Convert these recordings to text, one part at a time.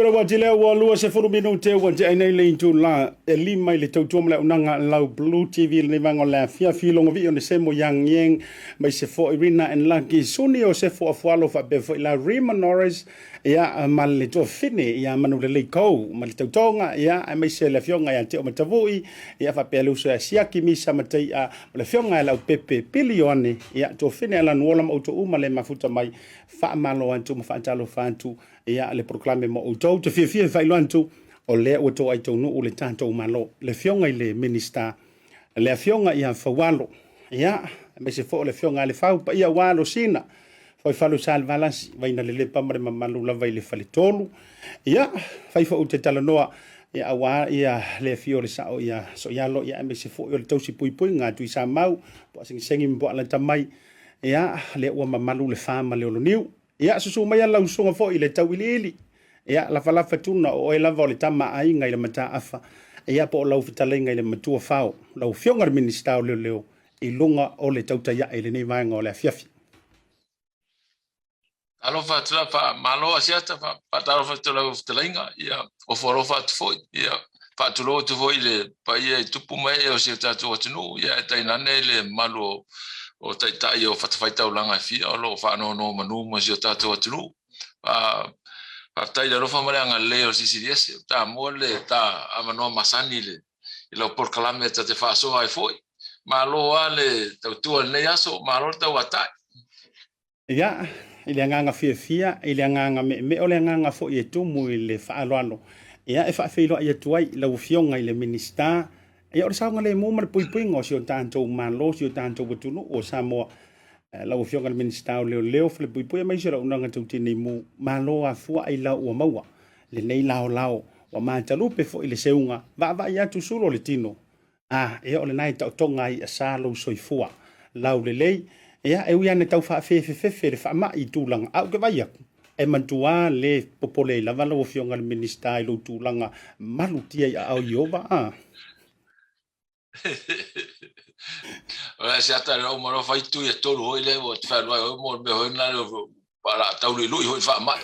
taimi ua tele ua 20 minute ua tea ai nei le itula e 5 i le tautua ma le auaunaga lau Blue TV lenei vaega o le afiafi logo vii o Nesemo Yang Yeng mai se foi Rina and Lucky Suni o Sefo Afualo faapea foi la Rima Norris ia ma le tuafafine ia Manulelei Kou ma le tautoga ia aemaise le afioga ia Teo Matavui ia faapea le uso ia Siaki Misa Matai'a ma le afioga ia Leaupepe Pili Ioane ia tuafafine Alanuola ma outou uma le mafuta mai faamalo atu ma faatalofa atu ia le polokalame mo outou te fiafia e faailoa atu o lea ua toai taunuu le tatou Malo le afioga i le Minisita le afioga ia Faualo ia aemaise foi o le afioga ia Lefau paia aua Losina foi falu sa le valasi vaina le lepa ma le mamalu lava i le faletolu ia fai foi te talanoa ia aua ia le afio o le sao ia Soialo ia aemaise foi o le tausi puipuiga a Tuisamau po o Sengisengi ma po o Alata mai ia lea ua mamalu le fa ma le oloniu ia susu mai lau usuga foi i le tauiliili ia lafalafa tuna o oe lava o le tama aiga i le mataafa ia po o lau fetalaiga i le matua fao lau afioga i le Minisita o Leoleo i luga o le tautai ae i lenei vaega o le afiafi. Talofa atu la, faamalo Asiata, faatalofa atu lau fetalaiga, ia ofo alofa atu foi, ia faatulou atu foi i le paia i tupu ma ee o si o tatou atunuu, ia ae tainane le mamalu o taitai o fatafaitaulaga e fia o lo o faanonomanu ma si o tatou atunuu. Faafetai i le alofa ma le agalelei o le Silisili Ese, ua tamua le ta avanoa masani i lau polokalame ta te faasoa ai foi. Malo lava le tautua i lenei aso, malo le tauatai. Ia, i le agaga fiafia, i le agaga meemee, o le agaga foi e tumu i le faaaloalo, ia e faafeiloai atu ai i lau Afioga i le Minisita, ia o le saogalemu ma le puipuiga o si o tatou Malo, si o tatou atunuu o Samoa. Lau Afioga i le Minisita o Leoleo, Falepuipui aemaise o le auaunaga tau tinei mu, malo afua ailao ua maua lenei laolao, ua matalupe foi le seuga, vaavaai atu sulu o le tino, A, ia o lena e taotoga ai i asa lou soifua laulelei. Ia, e ui lava ina tau faafefefefe le faamai i tulaga, ae ou te vaai atu, e matua le popole ai lava lau Afioga i le Minisita i lou tulaga malutia i aao o Ieova, a. O le asiata le uma loa fai tui e tolu foi lea ua te fealuai oi mo le mea foi lena o le a tau luilui foi faamai.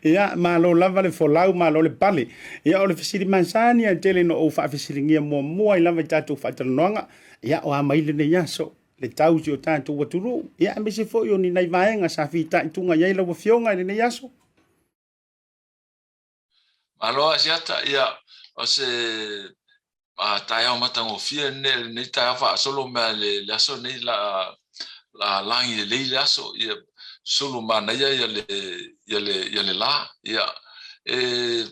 Ia, malo lava le folau, malo le pale. Ia, o le fesili masani a tele na ou faafesiligia muamua ai lava i tatou faatalanoaga, ia, o a mai lenei aso, le tau i si o tatou atunuu, ia, aemaise foi o ni nai vaega sa fitaituga i ai lau Afioga i lenei aso. Malo Asiata, ia, o se taeao matagofie lenei taeao faasolo mea le aso lenei la lagi lelei le aso, ia, sulu manaia ia le, ia le, ia le la, ia, e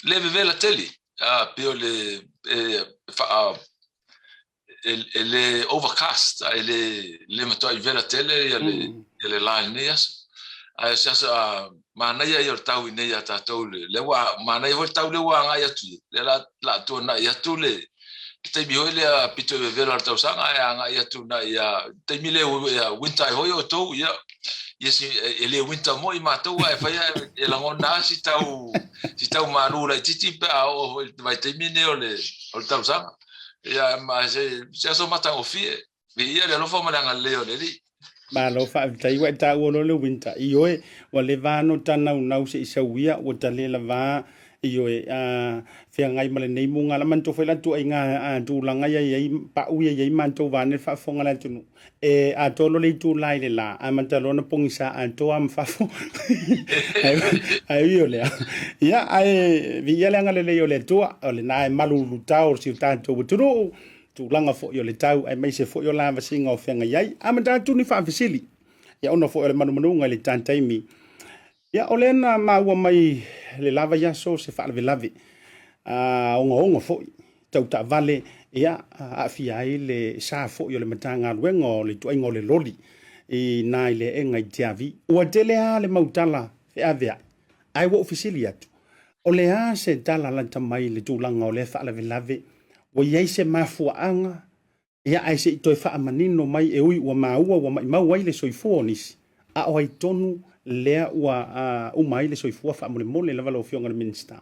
le vevela tele, a, pei o le, e, faa, e le overcast, e le, le matuai vela tele ia le, ia le la i lenei aso. Ae o se aso a manaia ia o le tau i nei ia tatou le, lea ua manaia foi le tau lea ua agai atu ia, lea la, la tuanai atu le, le taimi foi lea pito i vevela o le tausaga ae agai atu nai ia taimi lea ia winter ai foi outou ia, ia si, e le winter moi matou ae fai e lagona lava si tau, si tau malu laitiiti pe a oo foi i le vaitaimi lenei o le, o le tausaga. Ia, ma se, se aso matagofie. Viia le alofa ma le agalelei o le Alii. Malo faafetai ua e taua loa le winter. Ioe, ua leva lava ona ta naunau se i sau ia, ua ta le lava ioe a feagai ma lenei mugala. Manatua foi la ituaiga a tulaga ia i ai, pau ia i ai matou vaeane le faafofoga a le atunuu. E atoa loa le itula i le la, amata loa ona pogisa atoa ma fafo. Ae ui o lea, ia, ae viia le agalelei o le Atua, o lena e malulutao o si o tatou atunuu, tulaga foi o le tau, aemaise foi o lavasiga o feagai ai. Amata atu ni faafesili, ia ona foi o le manumanuga i le ta taimi. Ia, o lea na maua mai le la vaiaso se faalavelave a ogaoga foi tau taavale, ia, aafia ai le sa foi o le Matagaluega o le ituaiga o le loli i na i le aega i Tiavi. Ua tele lava le mau tala feaveai, ae ua ou fesili atu, o le a se tala lata mai i le tulaga o lea faalavelave? Ua i ai se mafuaaga? Ia, ae se i toe faamanino mai e ui ua maua ua maimau ai le soifua o nisi, a o ai tonu lea ua uma ai le soifua faamolemole lava lau Afioga i le Minisita?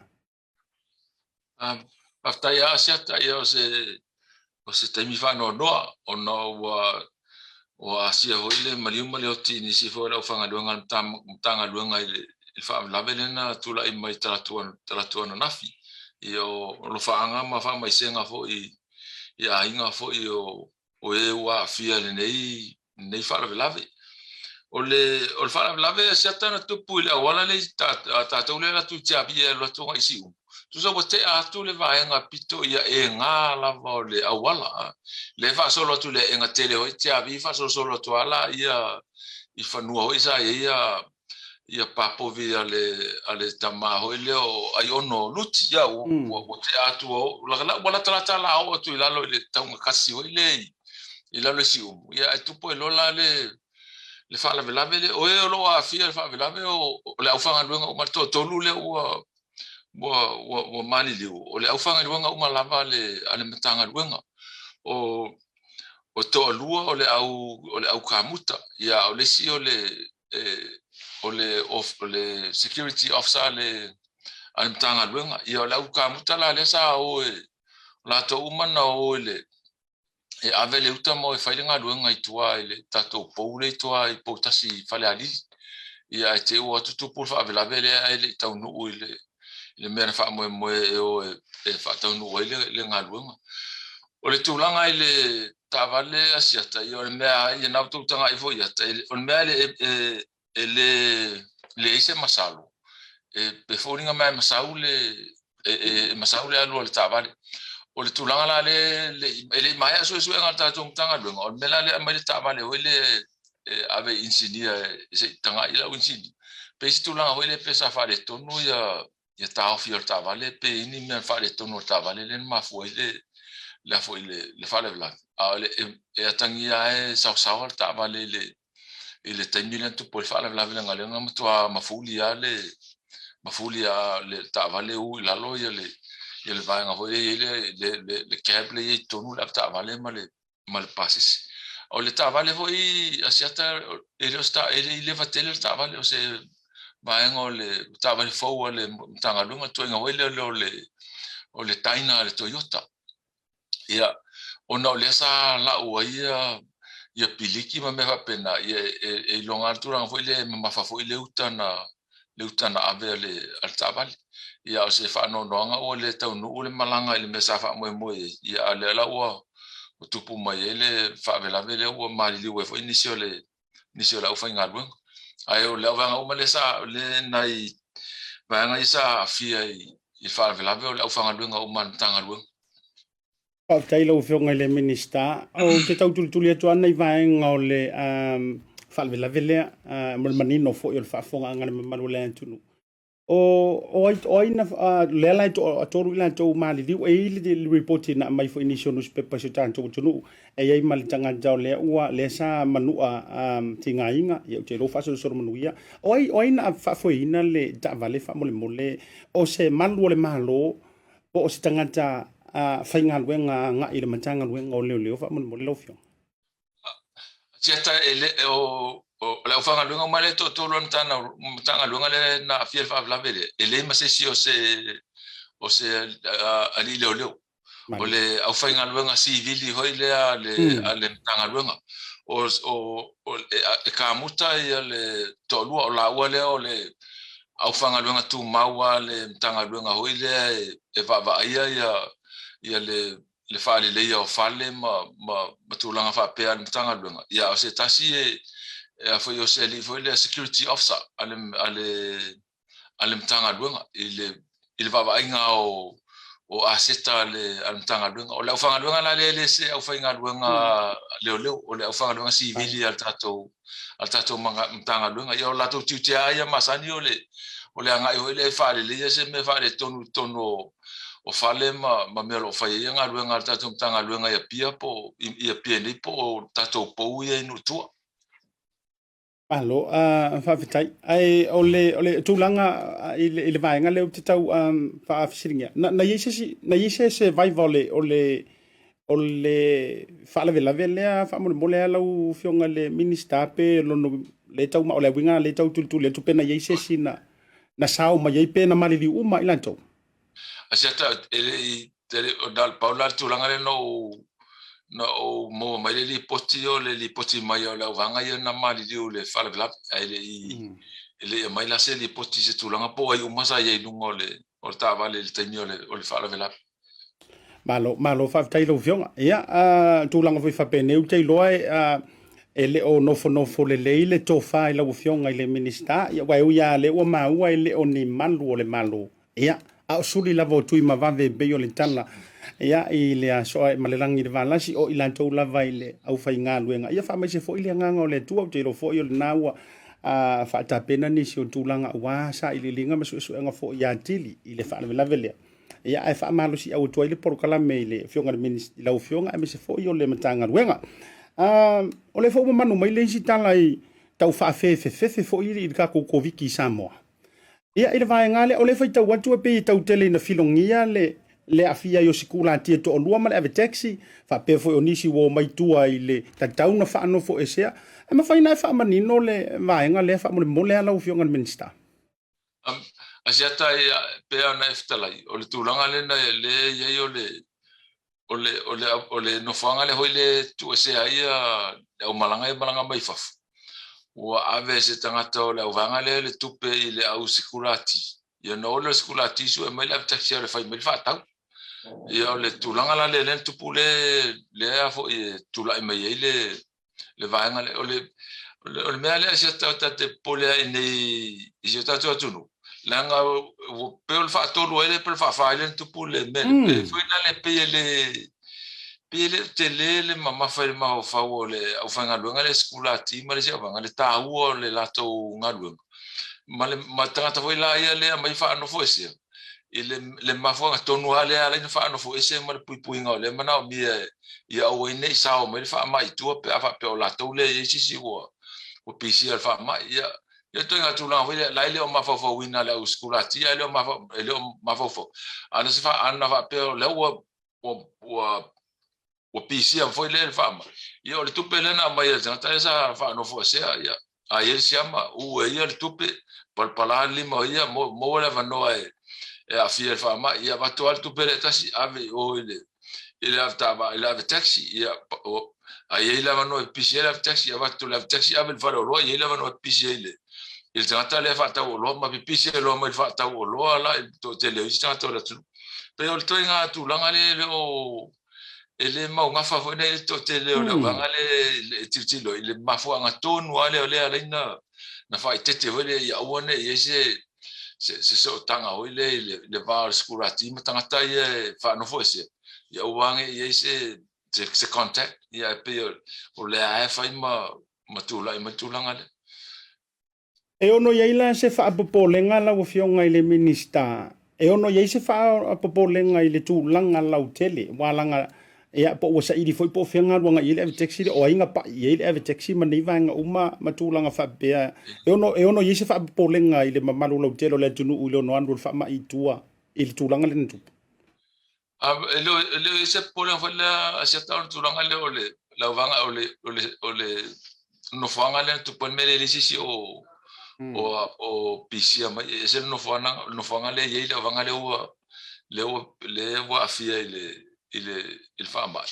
Faafetai lava Asiata, ia o se, o se taimi faanoanoa ona ua, ua asia foi le maliu ma le oti i nisi foi o le aufaigaluega a le Matagaluega i le le faalavelave lea na tulai mai talaatu ananafi. Ia o alofaaga ma faamaisega foi i aiga foi o e ua aafia i lenei faalavelave. O le faalavelave Asiata na tupu i le auala lea a tatou lea e alu atu i Tiavi e alu atu agai i Siumu, tusa ua tea atu le vaega pito i aega lava o le auala. Lea e faasolo atu i le aega tele foi Tiavi faasolosolo atu lava laia i fanua foi sa i ai ia papovi a le tama foi lea o Aiono Luti. Ia ua tea atu ua latalata la oo atu i lalo i le taugatasi foi lea i lalo i Siumu. Ia ae tupu ai loa la le faalavelave lea. O e o lo o aafia i le faalavelave o le aufaigaluega uma, le toatolu lea ua maliliu, o le aufaigaluega uma lava a le Matagaluega. O toalua o le au kamuta, ia a o le isi o le security officer a le Matagaluega. Ia o le au kamuta la lea sa o e latou uma na o i le e ave le uta ma o e fai le galuega i tua i le tatou pou lea i tua i Poutasi i Falealili. Ia ae te i ua tutupu le faavelave lea ae le i taunuu i le mea na faamoemoe e o e faataunuu ai le galuega. O le tulaga i le taavale Asiata, ia o le mea ia na outou tagai foi i ata, o le mea e leai se masalo, e foliga mai e masau le e masau le alu a le taavale. O le tulaga la lea e le i maea suesuega a le tatou Matagaluega, o le mea la lea e aumai le taavale foi lea e ave i inisinia se i tagai i lau inisinia. Pei se tulaga foi lea pe sa faaletonu ia taofi o le taavale pe i ai ni mea faaletonu o le taavale lea na mafua ai le foi le faalavelave. A o le e atagia lava e saosaoa le taavale i le taimi lea na tupu ai le faalavelave leaga o lea na matua mafuli lava le mafuli lava le taavale u i lalo ia le vaega foi lea e i ai le cab lea e i ai i totonu le avetaavale ma le pasese. O le taavale foi Asiata e le o se e le i leva tele le taavale, o se vaega o le taavale fou a le Matagaluega, le ituaiga foi lea o le Dyna a le Toyota. Ia, ona o lea sa lau ai ia piliki ma mea faapena, ia e iloga lava le tulaga foi lea e mamafa foi le uta na ave a le taavale. Ia, o se faanoanoaga ua le taunuu le malaga i le mea sa faamoemoe i ai, ia a o lea la ua tupu mai ai le faalavelave lea ua maliliu ai foi nisi o le aufaigaluega. Ae o le vaega uma lea sa lea nai vaega ia sa aafia i le faalavelave o le aufaigaluega uma a le Matagaluega. Faafetai i lau Afioga i le Minisita. Ou te tau tulituli atu lava nai vaega o le faalavelave lea mo le manino foi o le faafofogaaga a le mamalu o le atunuu. O ai na, lea la e toatolu i latou maliliu, e i ai le lipoti na aumai foi i nisi o nusipepa i si o tatou atunuu, e i ai ma le tagata o lea ua, lea sa manua tigaina, ia ou te iloa ua faasolosolo manuia. O ai na faafoeina le taavale faamolemole, o se malu o le Malo po o se tagata faigaluega agai i le Matagaluega o Leoleo faamolemole lau Afioga? Siata e le o le aufaigaluega uma lea e toatolu a le Matagaluega lea na aafia i le faalavelave lea, e leai ma se isi o se alii leoleo. O le aufaigaluega sivili foi lea a le Matagaluega. E kamuta le toalua, o laua lea o le aufaigaluega tumau a le Matagaluega foi lea e vaavaaia le faaleleia o fale ma tulaga faapea a le Matagaluega. Ia, a o se tasi e foi o se alii foi lea security officer a le Matagaluega i le vaavaaiga o aseta a le Matagaluega. O le aufaigaluega la lea e le se aufaigaluega leoleo, o le aufaigaluega sivili a le tatou Matagaluega. Ia o latou tiute lava ia masani o le agai foi lea e faaleleia se mea faaletonu i totonu o fale ma mea o lo o fai ai galuega a le tatou Matagaluega i Apia po i Apia nei po o tatou pou ia i nuu i tua. Malo, faafetai. Ae o le tulaga i le vaega lea ou te tau faafesiligia, na i ai se isi, na i ai se survivor o le faalavelave lea faamolemole lava lau Afioga i le Minisita pe lono le tau, o le uiga lea tau tulituli atu pe na i ai se isi na sao mai ai pe na maliliu uma i latou. Asiata e le i na o le pau la le tulaga lea na ou maua mai le lipoti o le lipoti mai o le auvaega ia na maliliu i le faalavelave ae le e le i aumai la se lipoti i se tulaga po o ai uma sa i ai i luga o le o le taavale i le taimi o le o le faalavelave. Malo, malo faafetai i lau Afioga. Ia, tulaga foi faapenei ou te iloa e, e le o nofonofo lelei le tofa i lau Afioga i le Minisita, ia, aua e ui lava o lea ua maua e le o ni malu o le Malo, ia, a o suli lava o Tuimavave e pei o le tala, ia, i le aso ae ma le lagi i le valasi, o i latou lava i le aufaigaluega. Ia faamaise foi le agaga o le Atua, ou te iloa foi o lena ua faatapena nisi o tulaga aua sailiiliga ma suesuega foi atili i le faalavelave lea. Ia, ae faamalosiau atu ai le polokalame i le Afioga i le Minisita, i lau Afioga aemaise foi o le Matagaluega. O lea foi ua manu mai le isi tala i tau faafefefefe foi i le tatou Koviti i Samoa. Ia, i le vaega lea, o lea e faitau atu e pei e tau tele ina filogia le aafia ai o sikulati e toalua ma le ave taxi, faapea foi o nisi ua omai tua i le tatau na faanofoesea. E mafai ona e faamanino le vaega lea faamolemole lava lau Afioga i le Minisita? Asiata pei ona e fetalai, o le tulaga lena lea e i ai o le o le o le o le nofoaga lea foi le tuuesea ai le aumalaga ia malaga mai fafo. Ua ave e se tagata o le auvaega lea le tupe i le au sikulati. Ia ona o lea o le sikulati sue mai le ave taxi e fai mai le faatau. Ia o le tulaga la lea lea na tupu lea lea foi e tulai mai ai le le vaega lea. O le, o le mea lea si o tatou te popole ai nei i si o tatou atunuu, leaga ua pei o le faatolu ai lea pe o le faafa ai lea na tupu le mea lea. Pe foi la le pei e le pei e le o tele le mamafa i le mafaufau o le aufaigaluega lea sikulati ma le isi auvaega, le taua o le latou galuega ma le ma tagata foi la ia lea aumai faanofoesea i le, le mafuaaga tonu lava lea e ala ai ona faanofoese ma le puipuiga o lea manaomia ia aua ai ne i sao mai le faamai i tua pe a faapea o latou lea e i ai se isi ua, ua pisia i le faamai. Ia, ia ituaiga tulaga foi lea, la e le o mafaufauina e le au sikulati ae le o e le o mafaufau. A na se fa, a na faapea o lea ua, ua, ua ua pisia foi lea i le faamai. Ia o le tupe lea na aumai e le tagata lea sa faanofoesea, ia a i ai le siama, u e ia le tupe, palapala le lima o ia, maua le avanoa e aafia i le faamai, ia avatu lava le tupe lea e tasi, ave i o i le i le ave taavale, i le ave taxi, ia a i ai le avanoa e pisi ai le ave taxi, avatu le ave taxi, ave i le faleoloa, i ai le avanoa e pisi ai i le tagata lea e faatau oloa, ma pipisi ai loa mai le faatau oloa la i le toatele o isi tagata o le atunuu. Pei o le ituaiga tulaga lea e le o e le maugafa foi nei le toatele o le auvaega lea e tilotilo i le mafuaaga tonu lava lea o lea e ala ai na faaeteete foi lea ia aua ne i i ai se se sootaga foi lea i le va o le sikulati ma tagata ia e faanofoesea, ia aua ne i i ai se se contact, ia e pei o lea lava e fai ma tulai mai le tulaga lea. E ono i ai la se faapopolega lau Afioga i le Minisita, e ono i ai se faapopolega i le tulaga lautele, aua leaga, ia, po ua saili foi po o fea galuega i ai le ave taxi lea, o ai na pai i ai le ave taxi ma nei vaega uma ma tulaga faapea. E ono, e ono i ai se faapopolega i le mamalu lautele o le atunuu i le ono alu o le faamai i tua i le tulaga lea na tupu. E le o i ai se popolega foi lea Asiata o le tulaga lea o le lauvaga o le o le o le nofoaga lea na tupu ai le mea lea e leai se isi o o o pisia mai e ese le nofoaga nofoaga lea e i ai le auvaega lea ua lea ua lea ua aafia i le i le i le faamai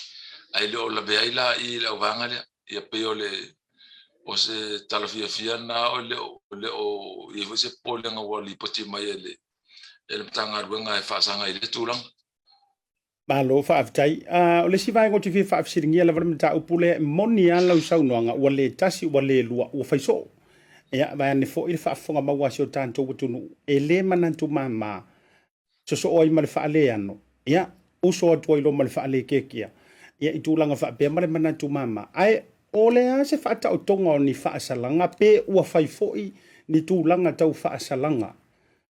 ae le o lavea ai la i le auvaega lea. Ia pei o le o se tala fiafia lena o le o le o i ai foi se popolega ua lipoti mai e le e le Matagaluega e faasaga i lea tulaga. Malo faafetai. O le isi vaega ou te fia faafesiligia lava le mataupu lea, e moni lava lau saunoaga, ua le tasi, ua le lua, ua fai soo. Ia, vaeane foi le faafofoga maua a si o tatou atunuu, e le manatu mama, sosoo ai ma le faaleano, ia, uso atu ai loa ma le faalekekia, ia, i tulaga faapea ma le manatu mama. Ae o le a se faataotoga o ni faasalaga pe ua fai foi ni tulaga tau faasalaga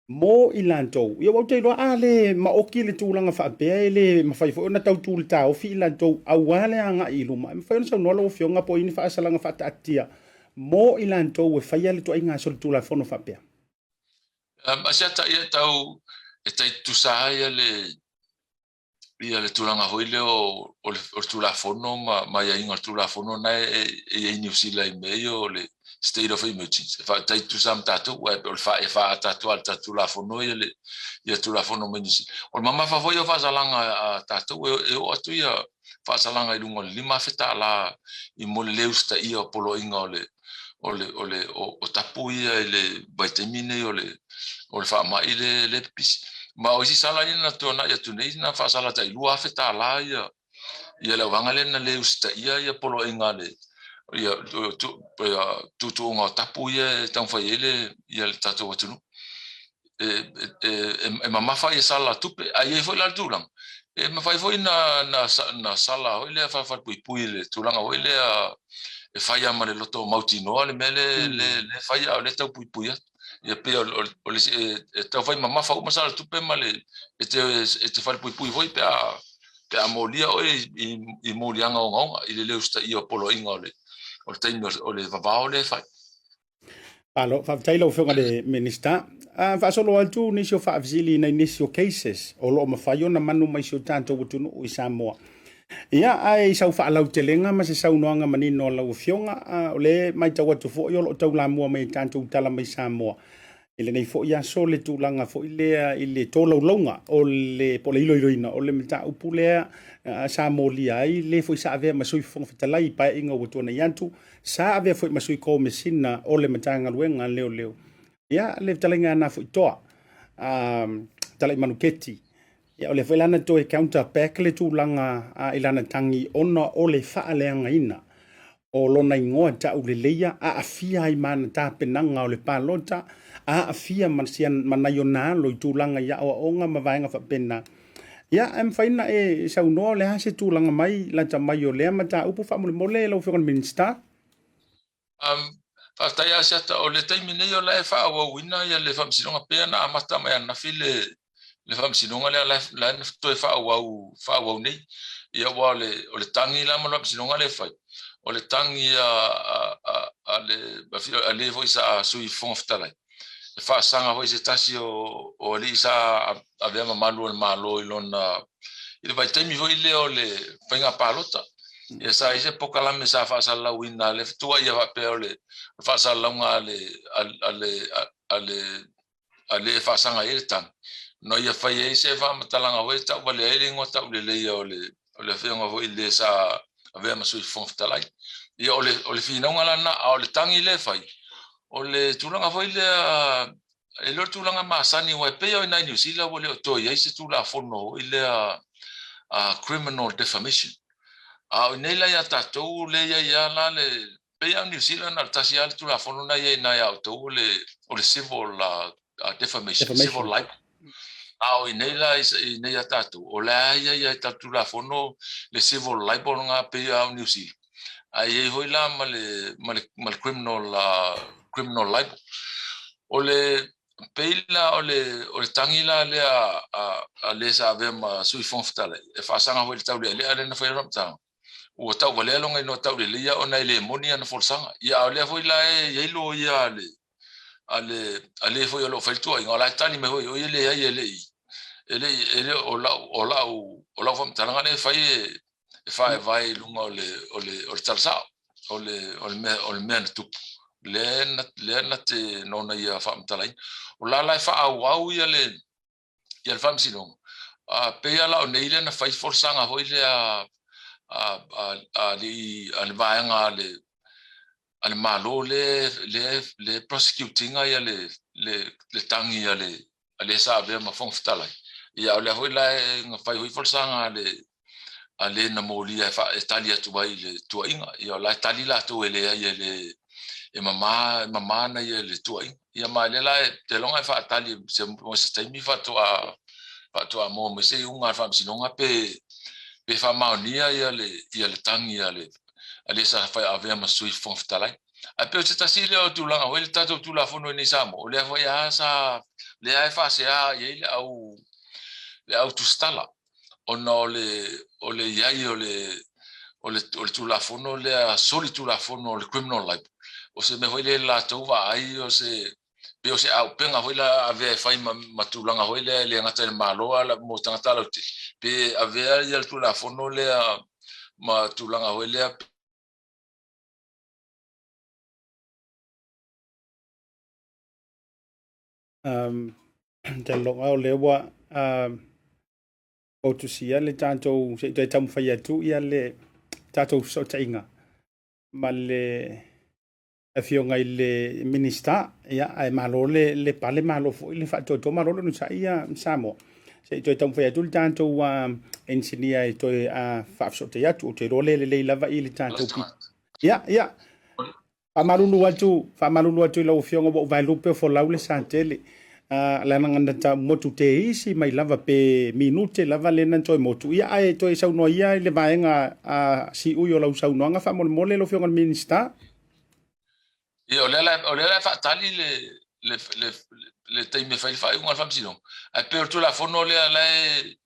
mo i latou. Ia, aua ou te iloa a le maoti le tulaga faapea, e le mafai foi ona tau tu le taofi i latou aua le agai i luma. E mafai ona saunoa lau Afioga po o i ai ni faasalaga faataatia mo i latou e faia le ituaiga solitulafono faapea. Asiata ia tau e tai tutusa ai le ia le tulaga foi lea o, o, le, o le Tulafono ma, ma aiaiga o le Tulafono na e, e i ai Niu Sila i mea ia o le State of Emergency. E fatai tutusa ma tatou, aua o le fa, e faaatatua e le tatou Tulafono ia le ia Tulafono mai Niu Sila. O le mamafa foi o faasalaga a tatou, e, e oo atu ia faasalaga i luga o le $5,000 i mo le le usitaia o poloaiga o le, o le o le o tapu ia i le vaitaimi nei o le o le faamai le le pipisi. Ma o isi sala ia na tuanai atu nei na faasala tai $2,000 ia ia le auvaega lea na le usitaia ia poloaiga a le ia tuutuuga o tapu ia e taumafai ai le ia le tatou atunuu. E, e, e, e mamafa ia sala tupe, ae i ai foi la le tulaga, e mafai foi na, na, na sala foi lea falepuipui i le tulaga foi lea e fai lava ma le loto mautinoa le mea le, mm. le, le fai a o lea tau puipui atu. Ia pei o, o, o le, e, e tau fai mamafa uma sala tupe ma le, e te, e te falepuipui foi pe a, pe a molia oe i, i, i moliaga ogaoga i le le usitaia o poloaiga o le, o le taimi o le vavao lea e fai. Malo, faafetai lau Afioga i le Minisita. Uh, faasolo atu nisi o faafesili nai nisi o cases o lo o mafai ona manu mai si o tatou atunuu i Samoa. Ia, ae i sau faalautelega ma se saunoaga manino a lau Afioga, uh, o lea matau atu foi o lo o taulamua mai i tatou tala mai Samoa. I lenei foi aso le tulaga foi lea i le tolaulauga o le po o le iloiloina o le mataupu lea sa molia ai le foi sa avea ma Sui Fofoga Fetalai i paeaiga ua tuanai atu, sa avea foi ma Sui Komesina o le Matagaluega a Leoleo. Ia, le fetalaiga ia Nafoitoa, Talai Manuketi. Ia, o lea foi la na toe counter back le tulaga i lana tagi ona o le faaleagaina o lona igoa tauleleia, aafia ai ma ana tapenaga o le palota, aafia ma, sia, ma nai ona alo i tulaga i aoaoga ma vaega faapena. Ia, e mafai na e saunoa o le a se tulaga mai lata mai o lea mataupu faamolemole lau Afioga i le Minisita? Um, faafetai Asiata, o le taimi nei o la e faaauauina ia le faamasinoga pei ona amata mai ananafi le le faamasinoga lea la la na toe faaauau faaauau nei. Ia aua o le o le tagi la ma le faamasinoga lea e fai, o le tagi a a a le a le foi sa Sui Fofoga Fetalai e faasaga foi se tasi o o alii sa avea ma malu o le Malo i lona i le vaitaimi foi lea o le faiga palota. Ia sa i ai se pokalame sa faasalalauina le fetuaia faapea o le faasalalauga a le a le a le a le faasaga ai le tagi, ina ia fai ai se faamatalaga foi e tauvalea ai le igoa tauleleia o le o le afioga foi le sa avea ma Sui Fofoga Fetalai. Ia o le o le finauga la lena, a o le tagi lea e fai, o le tulaga foi lea e le o le tulaga masani, aua e pei lava o i ina i Niu Sila ua le o toe i ai se Tulafono foi lea criminal defamation. A o i inei la ia tatou lea e i ai lava la le pei lava o Niu Sila na o le tasi lava le Tulafono na i ai i ina ia outou o le o le civil defamation, civil libel. A o i inei la i inei ia tatou, o la e i ai lava i tatou Tulafono le civil libel lena pei lava o Niu Sila. Ae i ai foi la ma le ma le ma le criminal criminal libel. O le pei la o le o le tagi la lea a a le sa avea ma Sui Fofoga Fetalai e faasaga foi i le taulealea lea na fai ai lona faamatalaga, ua tauvalea lona igoa tauleleia ona e le moni ana folasaga. Ia a o lea foi la e i ai loia a le a le a le foi o lo o fai le tuuaiga, o la e tali mai foi o ia e leai e le i e le i e le o lau o lau o lau faamatalaga lea e fai e e faevae i luga o le o le o le tala sao o le o le mea o le mea na tupu lea na lea na te nona ia faamatalaina. O la la e faaauau ia le ia le faamasinoga a pei lava la o nei lea na fai folasaga foi lea a a a alii a le vaega a le a le Malo le le le prosecute ina ia le le le tagi a le a le sa avea ma Fofoga Fetalai. Ia a o lea foi la e na fai foi folasaga a le a le na molia e, fa, e tali atu ai i le tuuaiga. Ia o la e tali latou e leai e le e mama e mama ana ia le tuuaiga. Ia ma lea la e te iloga e faatali se mo se taimi faatoa faatoa maua mai se iuga a le Faamasinoga pe pe faamaonia ia le ia le tagi a le a le sa fai avea ma Sui Fofoga Fetalai. Ae pei o se tasi lea o tulaga foi le tatou Tulafono i nei Samoa, o lea foi lava sa lea e faasea i ai le au le au tusitala ona o le o le i ai o le o le o le Tulafono lea solitulafono o le criminal libel. O se mea foi lea latou vaai o se pei o se auupega foi la avea e fai ma, ma tulaga foi lea e le gata i le Malo a mo tagata lautele, pe avea ia le Tulafono lea ma tulaga foi lea. Um, taloga o lea ua um, tusia le tatou se i toe taumafai atu ia le tatou fesootaiga ma le Afioga i le Minisita, ia, ae malo le, le pale, malo foi le faatoatoa, malo le onosai ia Samoa. Se i toe taumafai atu le tatou engineer e toe faafesootai atu, ou te iloa le lelei lava i le tatou. Ia, ia, faamalulu atu, faamalulu atu i lau Afioga ua ou vaelupe o folau le sa tele. Leaga na ta motu teisi mai lava pe minute lava lea na toe motu, ia, ae toe saunoa ia i le vaega siui o lau saunoaga faamolemole lau Afioga i le Minisita. Ia, o lea la, o lea la e faatali le, le, le, le taimi e fai le faaiuga a le Faamasinoga. Ae pei o le Tulafono lea la e,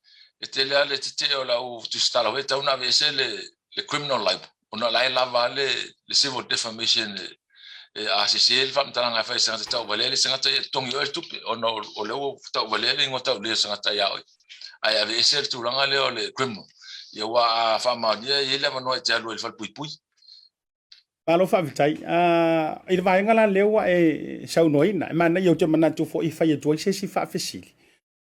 e tele lava le tetee o lau tusitala foi e tatau ona aveese le, le criminal libel ona o la e lava le, le civil defamation e, e a sese le faamatalaga e fai e se tagata tauvalea le isi tagata, ia totogi oe le tupe ona o lea ua tauvalea le igoa taulelei o le tagata ia oe. Ae aveese le tulaga lea o le criminal. Ia aua a faamaonia e i ai le avanoa e te alu ai i le falepuipui. Malo faafetai. I le vaega la lea ua e saunoaina, e manaia ou te manatu foi e fai atu ai se isi faafesili.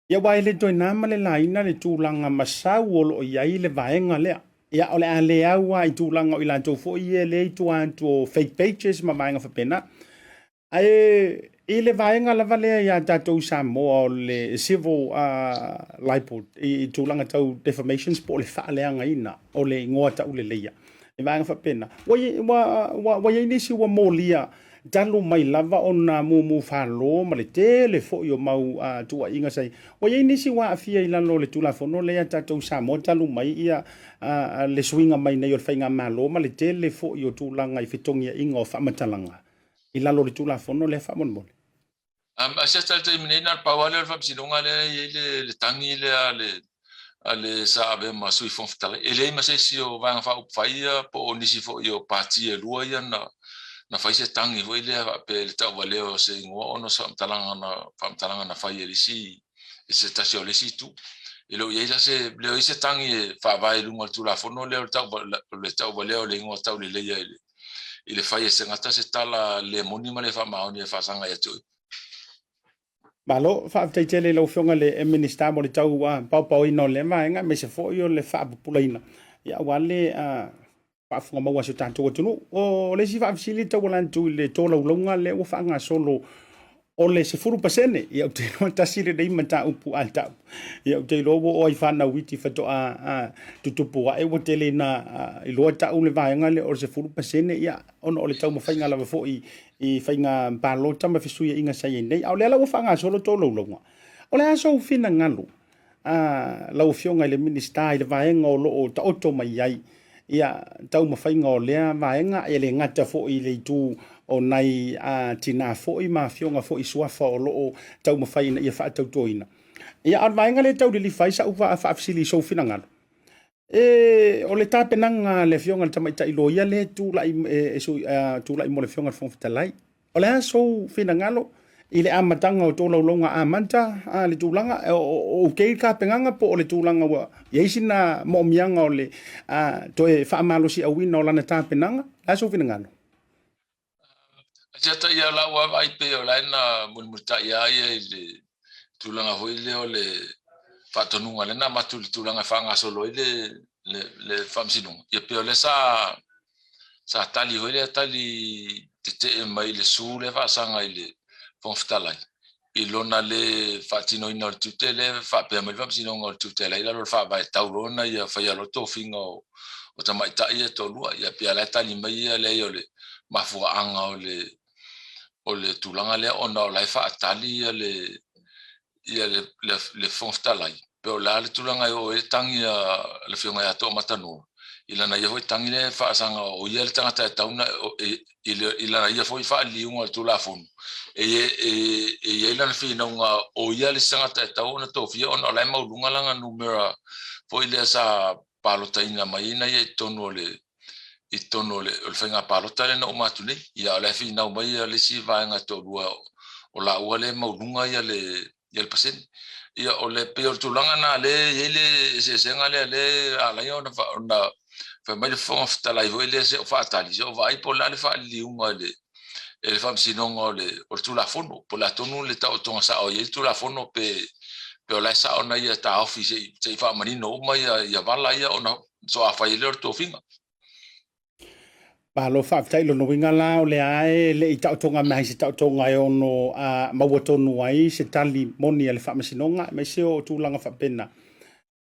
Ia aua e le toe na ma le laina le tulaga masau o lo o i ai le vaega lea. Ia o le a le au lava i tulaga o i latou foi ia lea i tua atu o fake pages ma vaega faapena. Ae i le vaega lava lea ia tatou i Samoa o le civil libel i tulaga tau defamations po o le faaleagaina o le igoa tauleleia i vaega faapena, ua, ua, ua, ua i ai nisi ua molia talu mai lava ona mumu falo ma le tele foi o mau tuuaiga sa i. Ua i ai nisi ua aafia i lalo o le Tulafono lea ia tatou i Samoa talu mai ia le suiga mai nei o le faigamalo ma le tele foi o tulaga i fetogiaiga o faamatalaga i lalo o le Tulafono lea faamolemole. Asiata i le taimi nei, na o le pau lava lea o le faamasinoga lea e i ai le, le tagi lea a le, a le sa avea ma Sui Fofoga Fetalai. E leai ma se isi o Vaega Faaupufai ia po o nisi foi o pati e lua ia na, na fai se tagi foi lea faapea i le tauvalea o se igoa ona o se faamatalaga na, faamatalaga na fai e le isi, e se tasi o le isi itu. E le o i ai la se, le o i ai se tagi e faavae i luga o le Tulafono lea o le tau, o le tauvalea o le igoa tauleleia i le, i le fai e se tagata se tala le moni ma le faamaoni e faasaga ia te oe. Malo, faafetai tele i lau Afioga i le Minisita mo le tau paopaoina o lea vaega, aemaise foi o le faapupulaina, ia, aua le faafofoga maua a si o tatou atunuu. O le isi faafesili e tauala atu i le tolaulauga lea ua faagasolo o le 10%, ia, ou te iloa tasi lenei mataupu a tau. Ia, ou te iloa ua oo ai fanau iti faatoa tutupu ae ua tele ina iloa tau le vaega lea o le 10%, ia, ona o le taumafaiga lava foi i faiga palota ma fesuiaiga sa i ai nei. A o lea la ua faagasolo tolaulauga. O le a sou finagalo lau Afioga i le Minisita i le vaega o lo o taoto mai ai ia taumafaiga o lea vaega, e le gata foi i le itu o nai tinā foi ma afioga foi i suafa o lo o taumafai ina ia faatautoina. Ia, a o le vaega lea e tau lilifa ai sa'u faafesili i sou finagalo, e o le tapenaga a le Afioga i le Tamaitai Loia lea e tulai, e tulai mo le Afioga i le Fofoga Fetalai. O le a sou finagalo i le amataga o tolaulauga amata a le tulaga o okay le tapenaga po o le tulaga ua i ai sina moomiaga o le toe faamalosiauina o lana tapenaga? O le a sou finagalo? Asiata ia lau vaavaai pei o la e na mulimulitai lava ia i le tulaga foi lea o le faatonuga lea na avatu i le tulaga e faagasolo ai le, le, le faamasinoga. Ia pei o lea sa, sa tali foi lea tali tetee mai i le su lea faasaga i le Fofoga Fetalai i lona le faatinoina o le tiute lea faapea mai le Faamasinoga o le tiute la i lalo o le Faavae tau loa ona ia faia loa tofiga o, o tamaitai ia e toalua. Ia pei o la e tali mai ia leai o le mafuaaga o le, o le tulaga lea ona o la e faatali ia le, ia le, le, le Fofoga Fetalai, pe o le a le tulaga e oo ai le tagi a le Afioga ia Toamatanoa i lana ia foi tagi lea e faasaga o ia le tagata e tatau ona i, le, i lana ia foi faaliliuga o le Tulafono, e, e, e i ai lana finauga o ia le isi tagata e tatau ona tofia ona o la e maualuga lana numera foi lea sa palotaina mai ai na ia i totonu o le i totonu o le, o le faiga palota lea na uma atu nei. Ia o la e finau mai ia le isi vaega e toalua o laua lea e maualuga ia le, ia le pasene. Ia o le pei o le tulaga na lea e i ai le eseesega lea lea e ala ai ona, ona fai mai le Fofoga Fetalai foi lea se o faatali, se o vaai po o le a le faaliliuga e le, e le Faamasinoga o le, o le Tulafono, po o le a tonu le taotoga sao e i ai le Tulafono pe, pe o la e sao na ia taofi se i, se i faamanino uma ia, ia vala ia ona faatoa fai ai lea o le tofiga. Malo faafetai. Lona uiga la o lea e le i taotoga mai se taotoga e ono maua tonu ai se tali moni a le Faamasinoga, aemaise o tulaga faapena,